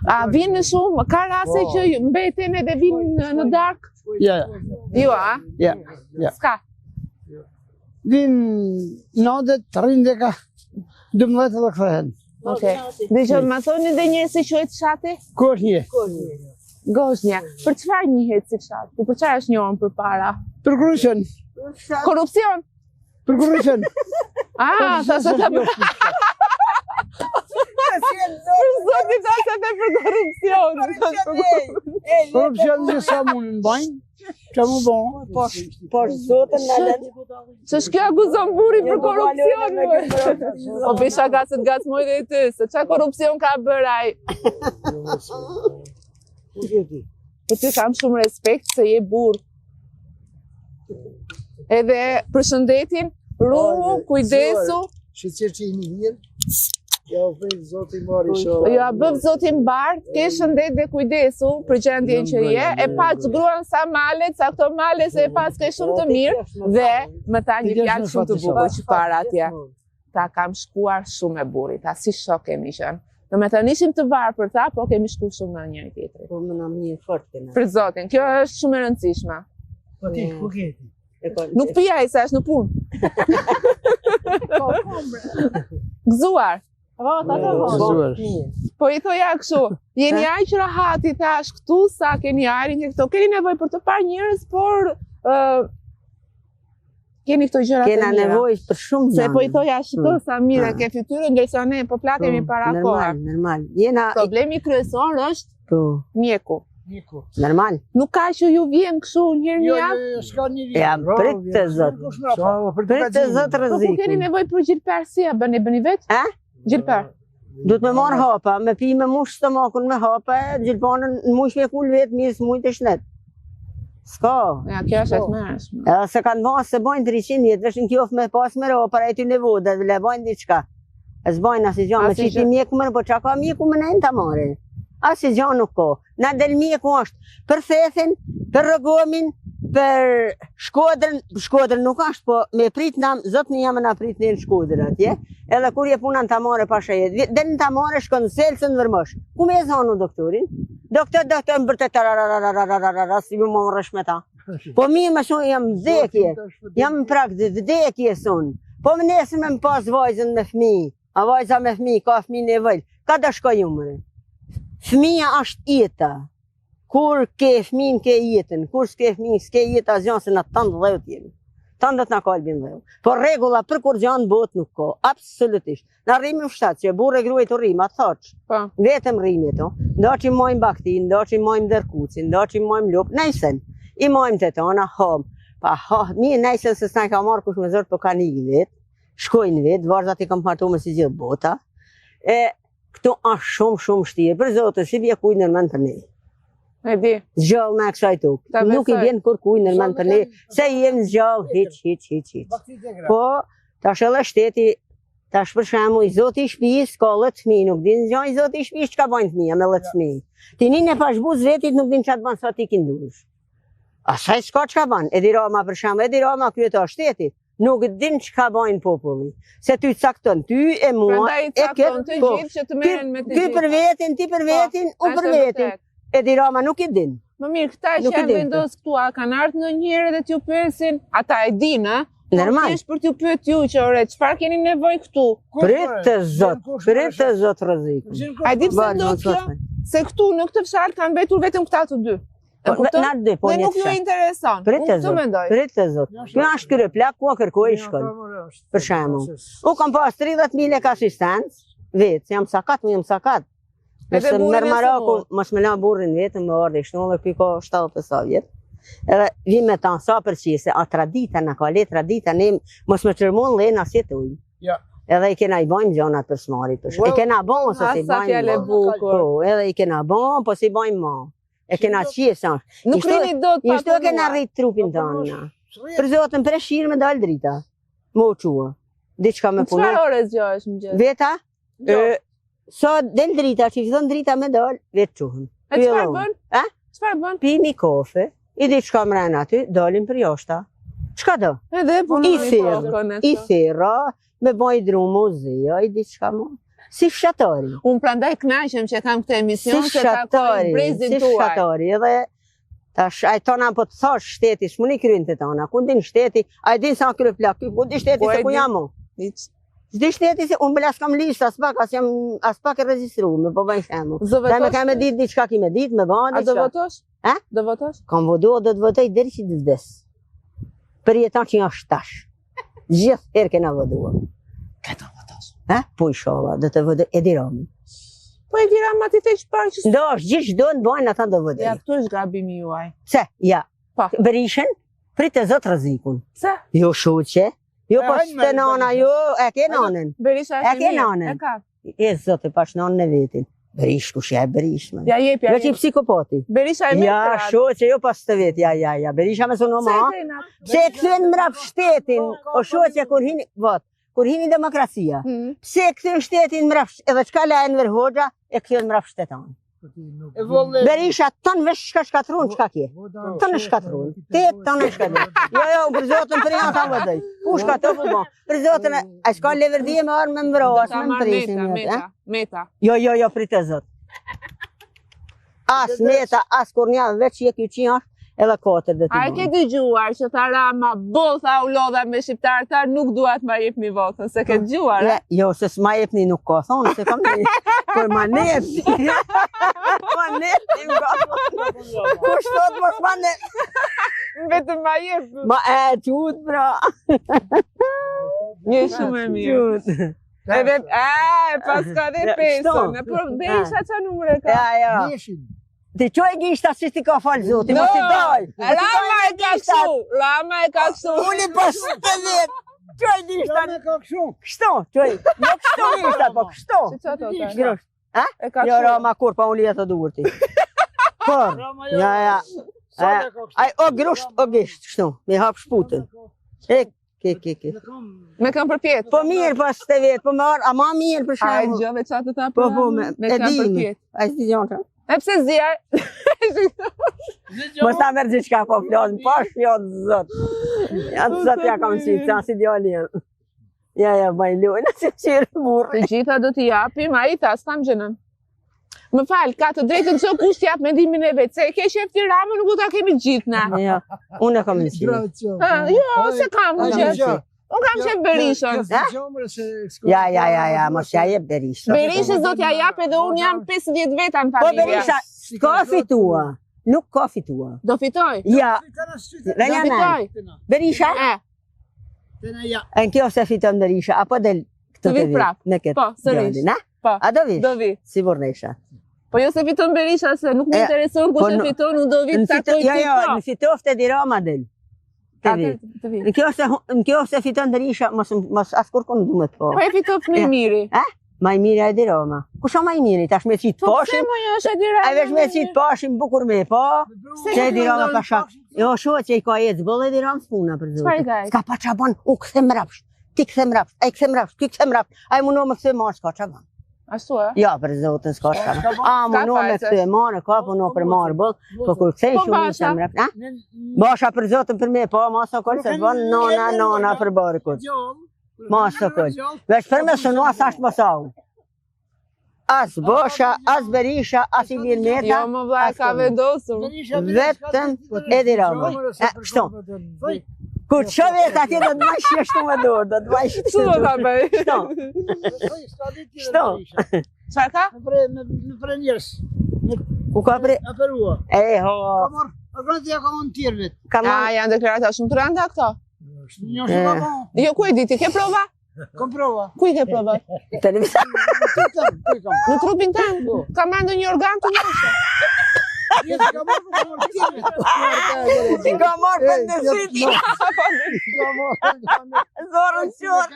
A vinë shumë, ka raste Po. që mbeten edhe vinë në, në darkë? Ja, ja. Jo, a? Ja, ja. S'ka. Vin natët, rrinë dhe ka 12 dhe kthehen. Okej. Dëgjoj, ma thoni edhe njëherë si quhet fshati? Ku është një? Gozhnja. Për çfarë njihet si fshat? Për çfarë është njohur përpara? Për korrupsion, Korrupsion. për korrupsion. Ah, sa sa ta për zotin tha se the për korrupsion. Korrupsion që sa mundin bajnë, që mu bon. Po, po zotën na lën. Që kjo akuzon burri për korrupsion? me mue? Po besha ka se të gacmoj dhe ty, se qa korrupsion ka bërë ai? Po ty kam shumë respekt se je burr. Edhe për shëndetin, ruhu, kujdesu, Që që që i një mirë. Ja u bëftë zoti mbarë inshallah. Ja bëftë zoti mbarë, ke shëndet dhe kujdesu për gjendjen që je, e paç gruan sa male, sa këto male se e paske shumë të mirë dhe më tha një fjalë shumë të bukur që para atje. Tha kam shkuar shumë me burrin, tha si shok kemi qenë. Domethënë ishim të varfër, tha, po kemi shku shumë me njëri tjetrin. Po më na mirë fort kena. Për zotin, kjo është shumë e rëndësishme. Po ti, ku ke ti? Nuk pi ai se është në punë. Po, po, bre. Gëzuar. Po, ta të Gëzuar. Po i thoja kështu, jeni aq rahat i thash këtu sa keni ajrin që këto keni nevojë për të parë njerëz, por ë keni këto gjëra të Kena mira. nevojë për shumë Se po i gjëra. thoja shiko Mm. sa mirë e Mm. ke fytyrën, ndërsa ne po plakemi para kohe. Normal, normal. Jena Problemi kryesor është po, mjeku. Mjeku. normal. Nuk ka që ju vjen kështu një herë në Jo, javë, jo, jo, s'ka njeri. Ja, prit të zot. Kush mrapa? Sa për Prit të zot po ku keni rrezikun. nevojë për gjilper si e bëni bëni vetë? A? Gjilper. Duhet me marrë hapa, me pi me mush stomakun me hapa, e gjilpanën në mush me kul vetë, mirë s'mujt e shnet. S'ka. Ja, kjo është e tmerrshme. Edhe se kanë ba se bajnë 300 vjet, veç në kjof me pas me ro, para e ty nevojë, dhe le bajnë diçka. E s'bajnë asnjë gjë, me Asnjë qiti mjeku më, po çka ka mjeku më nejnë ta marrë. Asnjë gjë nuk ka. Na del mjeku është për Thethin, për Rrogozhinë, për Shkodrën, Shkodrën nuk është, po me prit na, zotni jam na prit ne në Shkodër atje. Edhe kur je puna në Tamare pasha jetë. Del në Tamare shkon në Selcë në Vërmosh. Ku me e zanu doktorin? Doktor, doktor, më bërte tararararararara, si më morësh me ta. Po mirë më shumë jam vdekje, jam në prag të vdekjes unë. Po më nesër me më pas vajzën me fëmijë, a vajza me fëmijë, ka fëmijë nevojë, ka do shkoj unë mëre. Fëmija është jeta. Kur ke fëmijën ke jetën, kur s'ke fëmijë s'ke jetë asgjë se na tanë dheut jemi. Tanë do të na kalbin dheu. Po rregulla për kur gjë në botë nuk ka, absolutisht. Na rrimë në fshat, që burrë e gruaj të rrimë, atë thoç. Po. Vetëm rrimë to. Ndo që mojmë bakti, ndo që mojmë dërkucin, ndo që mojmë lopë, nejsen. I mojmë të tona, hom. Pa ha, mirë nejsen se s'na ka marrë kush me zor, po kanë ikë vetë. Shkojnë vetë, vajzat i kam martu me si gjithë bota. E këtu është shumë shumë shtirë. Për zotin, si bje kujt në mend për ne. E di. Zgjall me kësaj tokë. Ta Nuk i besoj. vjen kur kujt në mend për ne, se jem zgjall hiç hiç hiç hiç. Bakti të gra. Po, tash edhe shteti, tash për shembull, i zoti i shtëpisë ka 10 fëmijë, nuk din gjë i zoti i shtëpisë çka bajnë fëmija me 10 fëmijë. Ti një në pashbuz vetit nuk din çfarë bën sa ti kin dush. Asaj s'ka çka bën. Edi Rama për shembull, Edi Rama kryetar shteti, nuk din çka bajnë populli. Se ty cakton ty e mua, Prandaj i e cakton këtë, të po. gjithë që të Ty, merren me të ty për gjithë. vetin, ti për Po, vetin, unë është për e vetin. vërtet. Edi Rama nuk i din. Më mirë, këta që Nuk i janë din vendos këtu, a kanë ardhur ndonjëherë edhe t'ju pyesin? Ata e dinë, ë? Po Normal. Thjesht për t'ju pyet ju që ore, çfarë keni nevojë këtu? Prit të zot, prit të zot rrezikun. A di pse Bërë, ndodh mos kjo? mos me. Se këtu në këtë fshat kanë mbetur vetëm këta të dy. E Po, kupton? na dy, po Dhe një nuk ju fshat. intereson. Prit Unë të këtë zot, mendoj. prit të zot. Kjo është kryeplak, ku a kërkoj shkon. Për shembull. U kam pas 30.000 lek asistencë, vetë, se jam sakat, unë jam sakat. Edhe Nëse burrin merr e maraku, sëmur. mos më la burrin vetëm, më ardhi kështu, dhe ky ka 70 vjet. Edhe vi me ta sa për qese, a tradita na ka le tradita ne mos më çërmon le na si tuj. Ja. Edhe i kena i bajmë gjanat për smarit, për shembull. E kena bon se A, si sa bajmë. fjalë e ma. bukur. Po, edhe i kena bon, po si bajmë ma. E kena qesa. Nuk Ishtu- rini dot pa Ishtu e kena punuar. rrit trupin tonë. na. Për zotën preshirë me dalë drita. Më u qua. Diçka me punu. Çfarë ore zgjohesh mëngjes? Veta, Jo. e, sa del drita, që i fillon drita me dal, vetë quhem. E çfarë bën? A? Çfarë bën? Pi një kofe, i diçka mrena aty, dalim për jashta. Çka do? Edhe punoni I thirr, kokën e I këto. thirra, me baj dru mu zia, i diçka mo. Si fshatari. Unë prandaj kënaqem që kam këtë Si emision se takoj fshatari, brezin si tuaj. fshatari, edhe tash ai tona po të thash shteti, s'muni kryen të tona. Ku din shteti? Ai din sa krye plak, ku din shteti Po e se ku di. jam unë? Hiç. S'di shteti se unë bela s'kam listë, as pak, as jam as pak e regjistruar, po bëj shembull. Do Ta me votosh? ka me ditë diçka ki me ditë, me bë A do diçka. votosh? A? Do votosh? Kam votu do të votoj deri që të vdes. Për jetën që është tash. Gjithë herë kena votuar. Ka do votosh. Ha? Po inshallah, do të votoj Edi Ramën. Po Edi Rama ti the çfarë që Ndo është gjithë çdo në bajnë ata do votoj. Ja, këtu është gabimi juaj. Pse? Ja. Po. Berishën, prit e zot rrezikun. Pse? Jo shoqe, jo E, po hajnë me të nana, Berishën. jo, e ke nanën. Berisha E është i ke mirë. nanën. E ka. E zot e pash nanën e vetin. Berish, kush ja e Berish, më. Ja jep, ja Veç i jep. psikopati. Berisha e mirë. Ja, shoqe, jo pas të vet, ja, ja, ja. Berisha me sono Pse ma. e krejna? Pse e kthyen mrap shtetin? O shoqe kur hini, vot. Kur hini demokracia, Mm. pse e kthyen shtetin mbrapsht, edhe çka la Enver Hoxha, e kthyen mbrapsht shtetan. E volle. Berisha tën veç shka shkatrun çka ke. Tën e shkatrun. Te tën e shkatrun. Jo, jo, për zotën për janë ta vëdoj. Kush ka të po? Për zotën, a s'ka leverdie me armë me mbro, Do as ta me marr mpresin. Meta, jo, Meta, eh? Meta. Jo, jo, jo, pritë zot. As Meta, as kurrnja, veç je ky që është, edhe katër do A t'i e ke bëjmë. dëgjuar që tha Rama, boll tha u lodha me shqiptar, tha nuk dua të ma jepni votën, se ke dëgjuar, Ja, a? jo, se s'ma jepni nuk ka thonë, se kam një, po ma nepni. Ma nepni, më ka thonë. Kush thot mos ma nep? Vetëm ma jep. Ma e, qut, bra. Një shumë e mirë. Qut. Edhe, e, pas ka dhe Ja, pesën, shto. e por Berisha qa numër e ka? Ja, ja. Neshin. Ti qoj gishta si ti ka falë zoti, No, mos i daj. Rama e ka kështu, Rama e ka kështu. Uli pas të vjetë. Qoj gishta, Rama ka kështu. kështu, qoj. Jo kështu gishta, po kështu. Si qa thotë? Grosht. A? E ka Jo, kështu. Rama kur pa unë jetë durti. Por, Rama jo. ja, ja. Sa e ka kështu. Ai o grusht, o gisht, kështu, mi hap shputën. E, ke, ke, ke. Në kam Me këmbë përpjetë. Po mirë pas të vjetë, po më arë, a ma mirë për A e shembull. dëgjove qa të tha Po, për po, Ramën? me, Me e këmbë di. përpjetë. Ai s'di gjon çfarë. E pse zjarë? Mos ta merr diçka po flas, po shpjot zot. Ja zot ja kam qitë, sa si djali janë. Ja, ja, bëj lojnë, si qirë burri. Të gjitha do t'i japim, ai tha, s'kam gjënë. Më fal, ka të drejtën çdo kush t'jap mendimin e vet, se e ke qef ti Ramën, nuk do ta kemi të gjithë na. Jo, unë e kam në qirë. Bravo qoftë. Ha, jo, se kam Ai, unë kam qef. qef. Unë kam qef Berishën. Ha? Ja, ja, ja, ja, mos ja jep Berishën. Berishës do t'ja jap edhe unë jam 50 veta në Po familje. Berisha, s'ka fitua. Nuk ka fitua. Do fitoj. Ja, Do dhe një fitoj. Berisha, E, Ja. e në kjo se fiton Berisha, apo del këtë Të vi të vi, prap. me këtë Po, sërish. djalin, a? Po. A do vish? do vi. Si burrnesha. Po jo se fiton Berisha se nuk më E, intereson kush po e në- fiton, unë do vi Në të fito, takoj jo, ty jo, po. në fitofte Edi Rama del. Të vi. Atër të vi. Në kjo se në kjo se fiton Berisha, mos mos as kur kun duhet po. Po e fiton më i Ja. miri. Ma i miri Edi Rama. Kush është ma i miri? Tash me qit Po pse pashim, mo jo është Edi Rama? ai veç me qit pashim bukur me po. Pse Që Edi Rama mendon? ka shak. Jo, shoh që i ka ecë boll Edi Rama puna për Çfarë i zotin. ka ecë? S'ka pa qa bën, u kthe mbrapsht. Ti kthe mbrapsht, ai kthe mbrapsht, ky kthe mbrapsht. Ai muno me kthe marr, s'ka qa bën. Ashtu e? Jo, për zotin s'ka qa bën. A muno me fajse. kthe marr, ka puno për marr boll, po kur kthejnë Po, shumë Basha. sa mbrapsht, a? Basha për zotin për me, po mos o kol se bën nona nona për barkut. Mos o kol. Veç për me sënua sa është mos au. As Basha, as Berisha, as Ilir Meta, Jo, më vlla, as ka Komi. vendosur. Vetëm Edi Rama. E, kështu. Kur të shoh vetë atje do të bëj kështu me dorë, do të bëj Kështu do ta bëj. Kështu. Kështu. Çfarë ka? Me pre me me pre njerëz. Ku ka pre? Aperua. E ho, Ka marr, organet ja ka marrë tjerë vet. ka A, marrë. janë deklarata shumë të rënda këto? Një shumë ka marrë. Jo, ku e di ti? Ke prova? Kom prova. Ku i ke prova? Televizor. Tutëm, ku i kam. Në trupin tënd? Ka marrë ndonjë organ të ndryshëm? Jo, s'ka marrë, po ka marrë tjerë vet. Si ka marrë për në sytë, zorën qorë.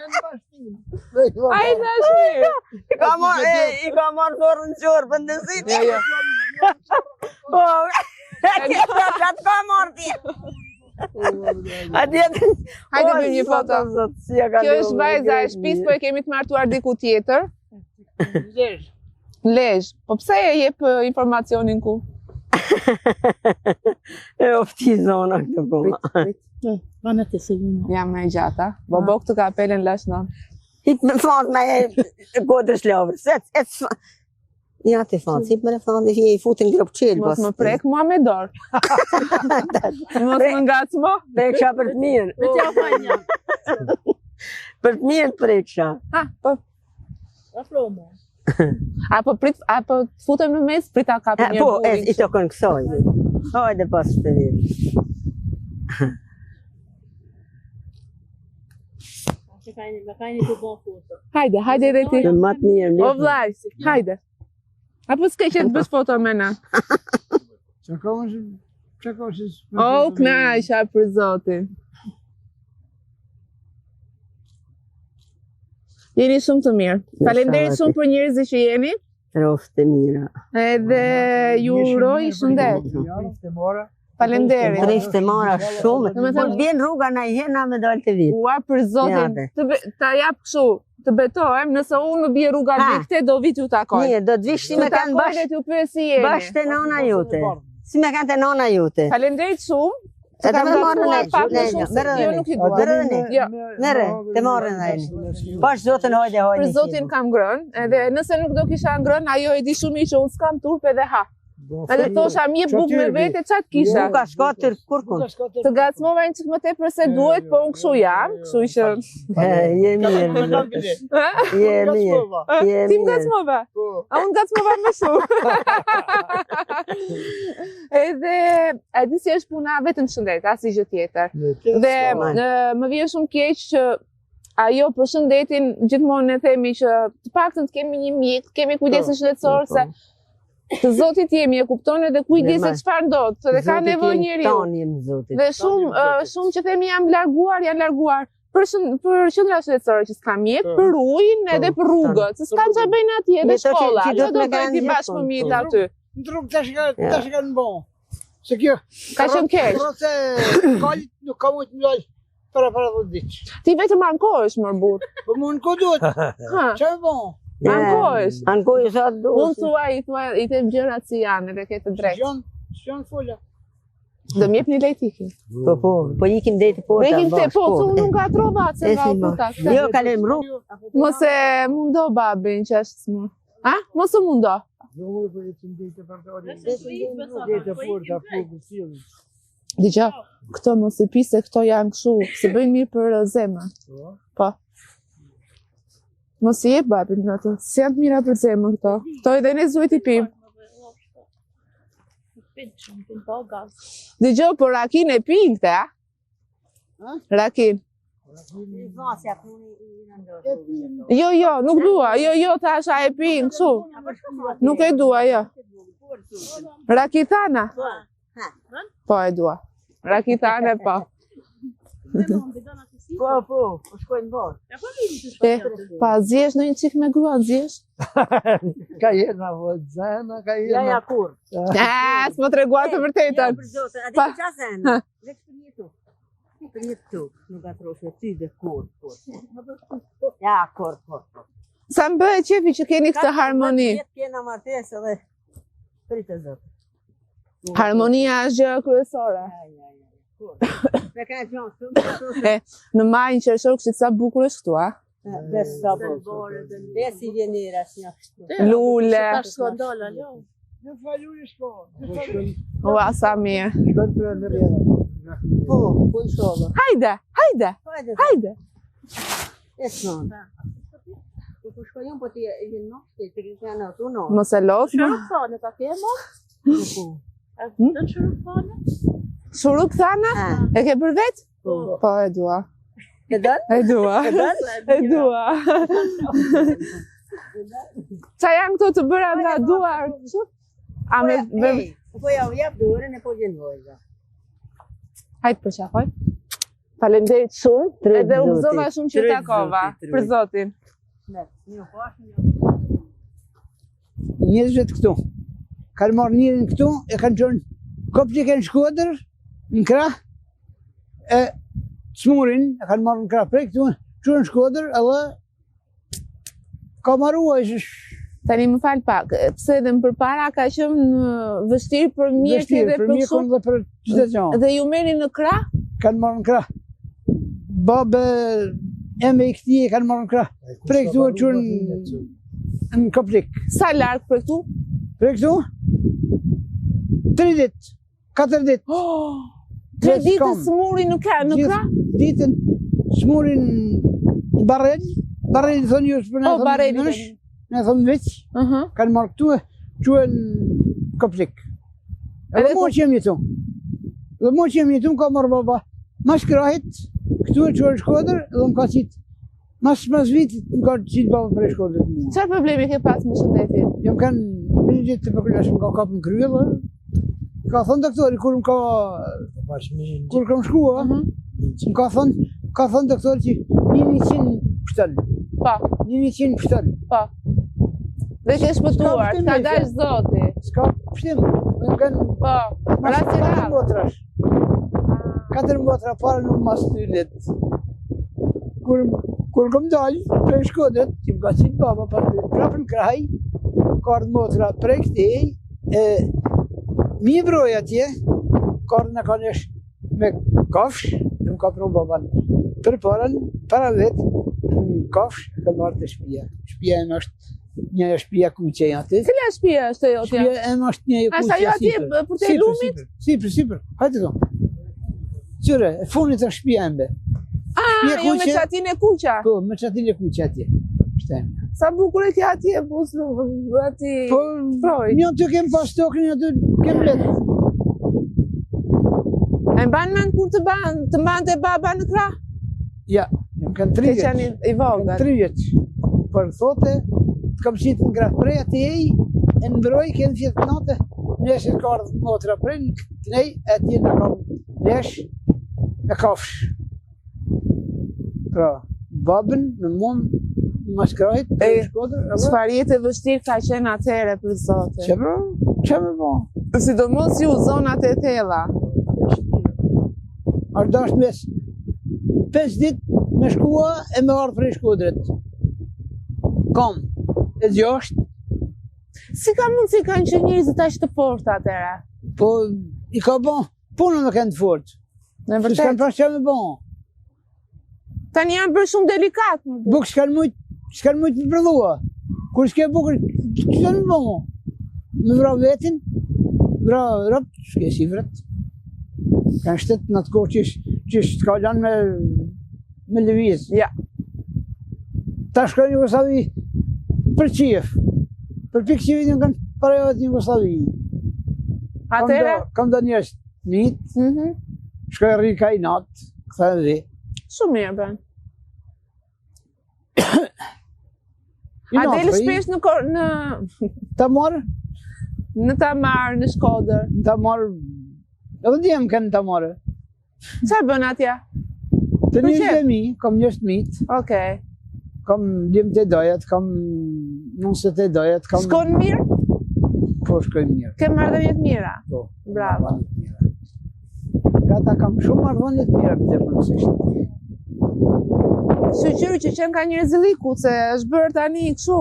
Ai thash mirë. I ka marrë, e, i ka marrë zorën qorë për në sytë. Jo, jo. Po, e ke qatë ka marrë ti. A tjetër. Hajde bëjmë një foto. Zot, si e ka Kjo është lumë, vajza e kjo shtëpisë, po e kemi të martuar diku tjetër. Lezh. Lezh. Po pse e jep e, informacionin ku? E ofti zona këtë punë. Vanë të se vino. Jam më e gjata. Bo bo këtë kapelen lash në. Hip me fat me e kodrës lavrës. Ec, ec. fa- Ja ti fat, hip me fat i i futën grop qel. Mos më prek mua me dorë. Mos më ngacmo. Preksha për të mirë. Me t'ja fajnja. Për të mirë të preksha. Ha, po. Afro mo. Apo prit, apo të futem në mes, prit ta kapim E, një Po, e, burin. i tokon kësaj. Hajde pas të mirë. Që ka një, me ka një të bon foto. Hajde, hajde edhe ti. Në më të mirë. O mirë. vllaj, hajde. Apo s'ke që të bësh foto me na? Çka ka më çka ka si O, u knaqja për zotin. Jeni shumë të mirë. Faleminderit shumë për njerëzit që jeni. Roftë të mira. Edhe ju uroj shëndet. Të mora. Faleminderit. Të rroftë e mara shumë. Domethënë- Kur vjen rruga na i hena me dalë të vit. Ua për zotin, Jate. të be, ta jap kështu, të betohem, nëse unë më bie rruga Ha. vi këte, do vi t'ju takoj. Mirë, do të vish si T'ju me kanë takoj bash, dhe t'ju pyes si jeni. bash te nona jote. Si me kanë te nona jote. Faleminderit shumë. E Të kam të me marrë gatuar ne, pak ne, më shumë se merre jo ne. nuk i dua. Merre ne. Jo. Merre, të marrën ai. Pash zotin hajde hajde. Për zotin kam ngrënë, edhe nëse nuk do kisha ngrënë, ajo e di shumë mirë që unë s'kam turp edhe ha. Edhe thosha më jep bukë me vete, ça të kisha. Buka s'ka tërë kurkun. Të gacmova një çik më tepër se duhet, po unë kështu jam, kështu që E, Je mirë. Je mirë. Je Ti më mirë. gacmova. A unë gacmova më shumë. Edhe e di si është puna vetëm shëndet, asnjë gjë tjetër. Dhe S'ka. ë, më vjen shumë keq që ajo për shëndetin gjithmonë ne themi që të paktën të kemi një mjek, të kemi kujdesin shëndetësor po. se të zotit jemi e kupton edhe kujdesi Normal. çfarë ndodh, se dhe ka Zotit nevojë jemi njeriu. Tonë jemi zotit. Dhe shumë ë, shumë që themi janë larguar, janë larguar për shën, për qendra shëndetësore që s'ka mjek, Po. për ujin edhe për rrugët, se s'kan çfarë bëjnë atje edhe Me to që- shkolla. që Çfarë duhet do me bëjnë kanë ti bashkë gjithmonë, fëmijët po. aty? Në rrugë tash e kanë Ja. tash e kanë bo. Se kjo Ka qenë keq. Rroce kalit nuk ka mujt më dal para para 10 ditë. Ti vetëm ankohesh mor burr. Po më në ku duhet? Ha, Çfarë bo? ankohesh. Ankoj sa Unë duhet. thuaj, i thuaj, i them gjërat si janë edhe ke të drejtë. S'janë, s'janë fola. Do më jepni lejt ikin. Po po, po ikim deri te porta. Po ikim te, bash, po, se unë nuk ngatrova se E nga si u ma. puta. Jo, kalojmë rrugë. Mos e mundo babin që është smur. A? Mos u mundo. Jo, po ecim deri te portali. Deri te porta, po, po, sjellin. Dëgjoj, këto mos i pi se këto janë kështu, se bëjnë mirë për eh, zemrën. Po. Po. Mos i jep babin në ato, si janë të mira për zemrën këto. Këto edhe ne zuhet i pim. Pin shumë, pin po gaz. Dëgjoj, po rakin e pin këte, a? Ha? Rakin. Jo, jo, nuk dua. Jo, jo, thash a e pin kështu. Nuk e dua, jo. Rakitana? Po e dua. Rakitana po. Po, po, po shkojnë borë. E, pa zihesh në një çik me grua, zihesh? Ka jena, po, zena, ka Ja, jena. ja, kur. Ah, s'më treguar të vërtetën. Jo, për zotin, a di Pa. qa zenë? Veç për jetu. Për jetu, nuk atroshe ty dhe kur, kur. Ja, kur, kur, kur. Sa më bëhet qefi që keni këtë harmoni. Jetë kena martesë edhe pritë zotë. Harmonia është gjë kryesore. Ja, ja, ja, kur. Me ka gjonë shumë, shumë, E, në maj në qershor kështu sa bukur është këtu, a? Bes sa bukur. Bes i vjen era si një kështu. Lule. Tash skandal, alo. Në faluri shko. Ua, sa mirë. Shkon për në rrjedha. Po, po inshallah. Hajde, hajde, Hajde. hajde. E s'non. Po po shkoj unë, po ti e vjen në të të kisha në ato no. Mos e lodh. më. Shurup thane, ta ke mo? Po, po. A do të shurup thane? Shurup thana? Ah, E ke për vet? po. Po, e dua. E don? E dua. E don? E dua. Qa janë këto të bëra nga duar? kështu? A me, me... Ej, Po ja u jap dorën e po vjen vojza. Hajde për qafoj. Faleminderit shumë. Drejt Edhe u gëzova Zotit, shumë që drejt takova. Zotit, Për Zotin. Ne, një po ashtu një. Njerëzit këtu. Kanë marrë njërin këtu, e kanë qenë koplik në Shkodër, në krah, e smurin, e kanë marrë në krah prej këtu, qenë në Shkodër, edhe ka marrua, ishte Tani më fal pak, pse edhe më përpara ka qenë ë, vështirë për mjekë vështirë edhe për për kështu mjekun dhe për çdo gjë. dhe ju merrni në krah? Kanë marrë në krah. Babë eme i këtij e kanë marrë në krah. Prej këtu e qenë në koplik. Sa larg për këtu? Prej këtu, 3 ditë, 4 ditë, Oh, tre Gjithë ditë kam. smuri në krah, në Gjithë krah? ditën smurin barrel, barrel i thonë ju, për ne Po, thonë barreli. nësh, ne thonë veç, Ëhë. kanë marrë këtu e quhen koplik. Edhe Edhe mua që jam jetu. Dhe mua që jam jetu, më ka marrë baba. Mas krahit, këtu e quhen Shkodër, dhe më ka qitë. Mas, mas vitit më ka qitë baba për Shkodër mua. Çfarë problemi ke pas me shëndetin? Jam kanë meningit tuberkuloz, më ka kapë në krye dhe ka thënë doktori kur më ka kur kam shkua, Mhm. më ka thënë, ka thënë doktori që 100 pështël, Po, 100 pështël. po. Dhe ke shpëtuar, pështim ka me dash Zoti. S'ka pështim. Më kanë Po, rasti katër rrallë. motrash. Katër motra para në mas tynet. Kur, kur kom dalë, prej Shkodrës, që më ka qitë baba, pas prapë në kraj, ka ardhë motra prej këtej, e mi broj atje, ka ardhë në ka nesh me kafsh, dhe më ka pru baban për parën, para vetë, në kafsh, e ka marrë te shpia. Shpia e është një shpia kuqe janë aty. Cila shpia është e jotja? Shpia e është një e A kuqe sa jo atje sipër. për te Sipër, lumit? Sipër, sipër, sipër. Hajde këtu. Qyre, e fundit është shpia embe. Ah, Shpia jo me kuqe. çatinë e kuqa. Po, me çatinë e kuqe atje. Është emja. Sa bukur e ke atje buzë aty. Po, Projt. një aty kem pas tokën, një aty kem letë. E mban mend kur të ban, të mbante baba në krah? Ja, jam kanë Ke 3 vjeç. qenë i vogël. 3 vjeç. Por thote, të kam qitë në krah prej atje e në mbroj, kem fjetë natë, nesër ka ardhë motra prej, në kënej, atje në kam nesh, në kafsh. Pra, babën, në mund, në maskrajt, E, në Shkodër, edhe... Çfarë jetë e vështirë ka qenë atëherë për zotin. Që bro? Që me bo? Sidomos ju zonat e thella. Është dasht mes 5 ditë me shkua e me ardhë prej Shkodrit. Kom, e gjasht, Si ka mundësi kanë qenë njerëzit aq të fortë atëherë? po i ka bo, punën me kënë të fortë. Në Se s'kan vërtet. pas që me bo. Tani janë bërë shumë delikat. më duket. Bukë s'kan mujt, s'kan mujt me prodhua. Kur s'ke bukë, që me bo? Me vra vetin, vra robt, s'ke si vret. Kanë shtet në atë kohë qysh, qysh t'ka lanë me, me lëviz. Ja. Ta shkoj në Jugosllavi për qef. Për pikë qefit janë kanë para javët në Jugosllavi. Kam Atëherë, do, kam do njerëz mit, mhm. shkoj rri ka i natë, kthem vi. Shumë mirë bën. I A natë, del po, i- shpesh në kor, në Ta marr, në Tamar, në Shkodër. ta marr, edhe djem kanë ta marrë. Çfarë bën atje? Të Për njerëz qef? e mi, kam njerëz të mit, Okej. kam djem të dojat, kam nusët e dojat, kam... Shkon mirë? Po, shkoj mirë. Ke marrëdhënie të mira. Po. Bravo. marrëdhënie të mira. Nga ta kam shumë marrëdhënie të mira, për përësisht. Shyqyr që qenë ka njerëzilliku, se është bërë tani kështu.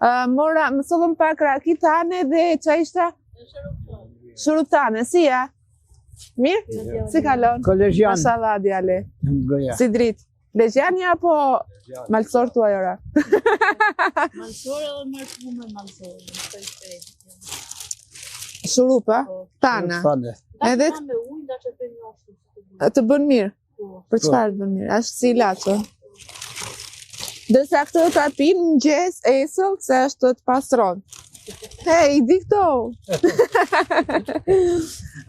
Ë mora, më sollën pak raki tane dhe qa ishte? Shurup tane, si ja? Mirë? Si kalon? Kolegjian. Mashallah, djali. Goja. Si dritë. Legjani apo malsor tuaj ora? Malsore edhe martu me malsore, në shpejt. Shurup, a? Po. Tana. Tane. Edhe Ta me ujë, ndash e për një ashtu. si të duhet. të bën mirë. Po. Për çfarë të bën mirë? Është si ilaç. ë? Ndërsa këtë ta pinë në mëngjes esëll se është të pastron. Hej, di këto.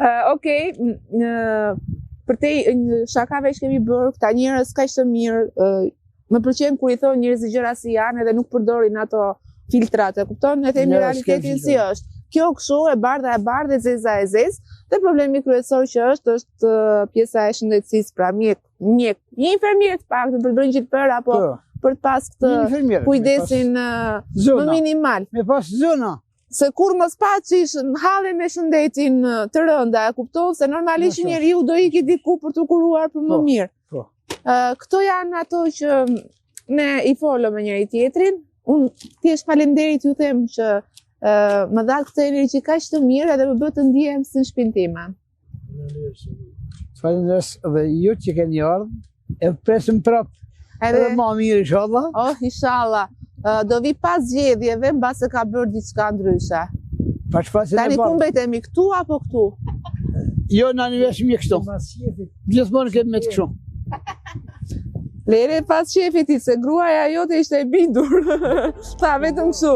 Ë, Okej, n- në për te në shakave që kemi bërë, këta njerëz kaq të mirë, ë, më pëlqen kur i thonë njerëzit gjëra si janë edhe nuk përdorin ato filtrat, e kupton? Ne themi Jo, s'kem realitetin si filtra. është. Kjo kështu e bardha e bardhë, e zeza e zezë, dhe problemi kryesor që është është ë, pjesa e shëndetësisë, pra mjek, mjek, një infermier të paktën për të bërë një për apo Po, për të pas këtë një infermier. kujdesin ë, me pas më Zona. minimal. Me pas zona. Se kur mos paçi halle me shëndetin ë, të rënda, e kupton se normalisht Ashtu. njeriu do iki diku për t'u kuruar për më Po, mirë. po. Ë, këto janë ato që ne i folëm me njëri tjetrin. Unë thjesht faleminderit ju them që ë, më dha këtë energji kaq të mirë edhe më bë të ndihem si në shtëpinë time. Faleminderit edhe ju që keni ardhur. E presim prap Edhe edhe më mirë inshallah. oh, inshallah, ë, do vi pas zgjedhjeve mbase ka bërë diçka ndryshe. Pa shpasin e Tani ku bardhë. mbetemi këtu apo këtu? Jo, na një veshim një kështu. Mas qefit. Gjithmonë kemi me të kështu. Lere pas shefit ti, se gruaja jote ishte e bindur. Tha vetëm kështu.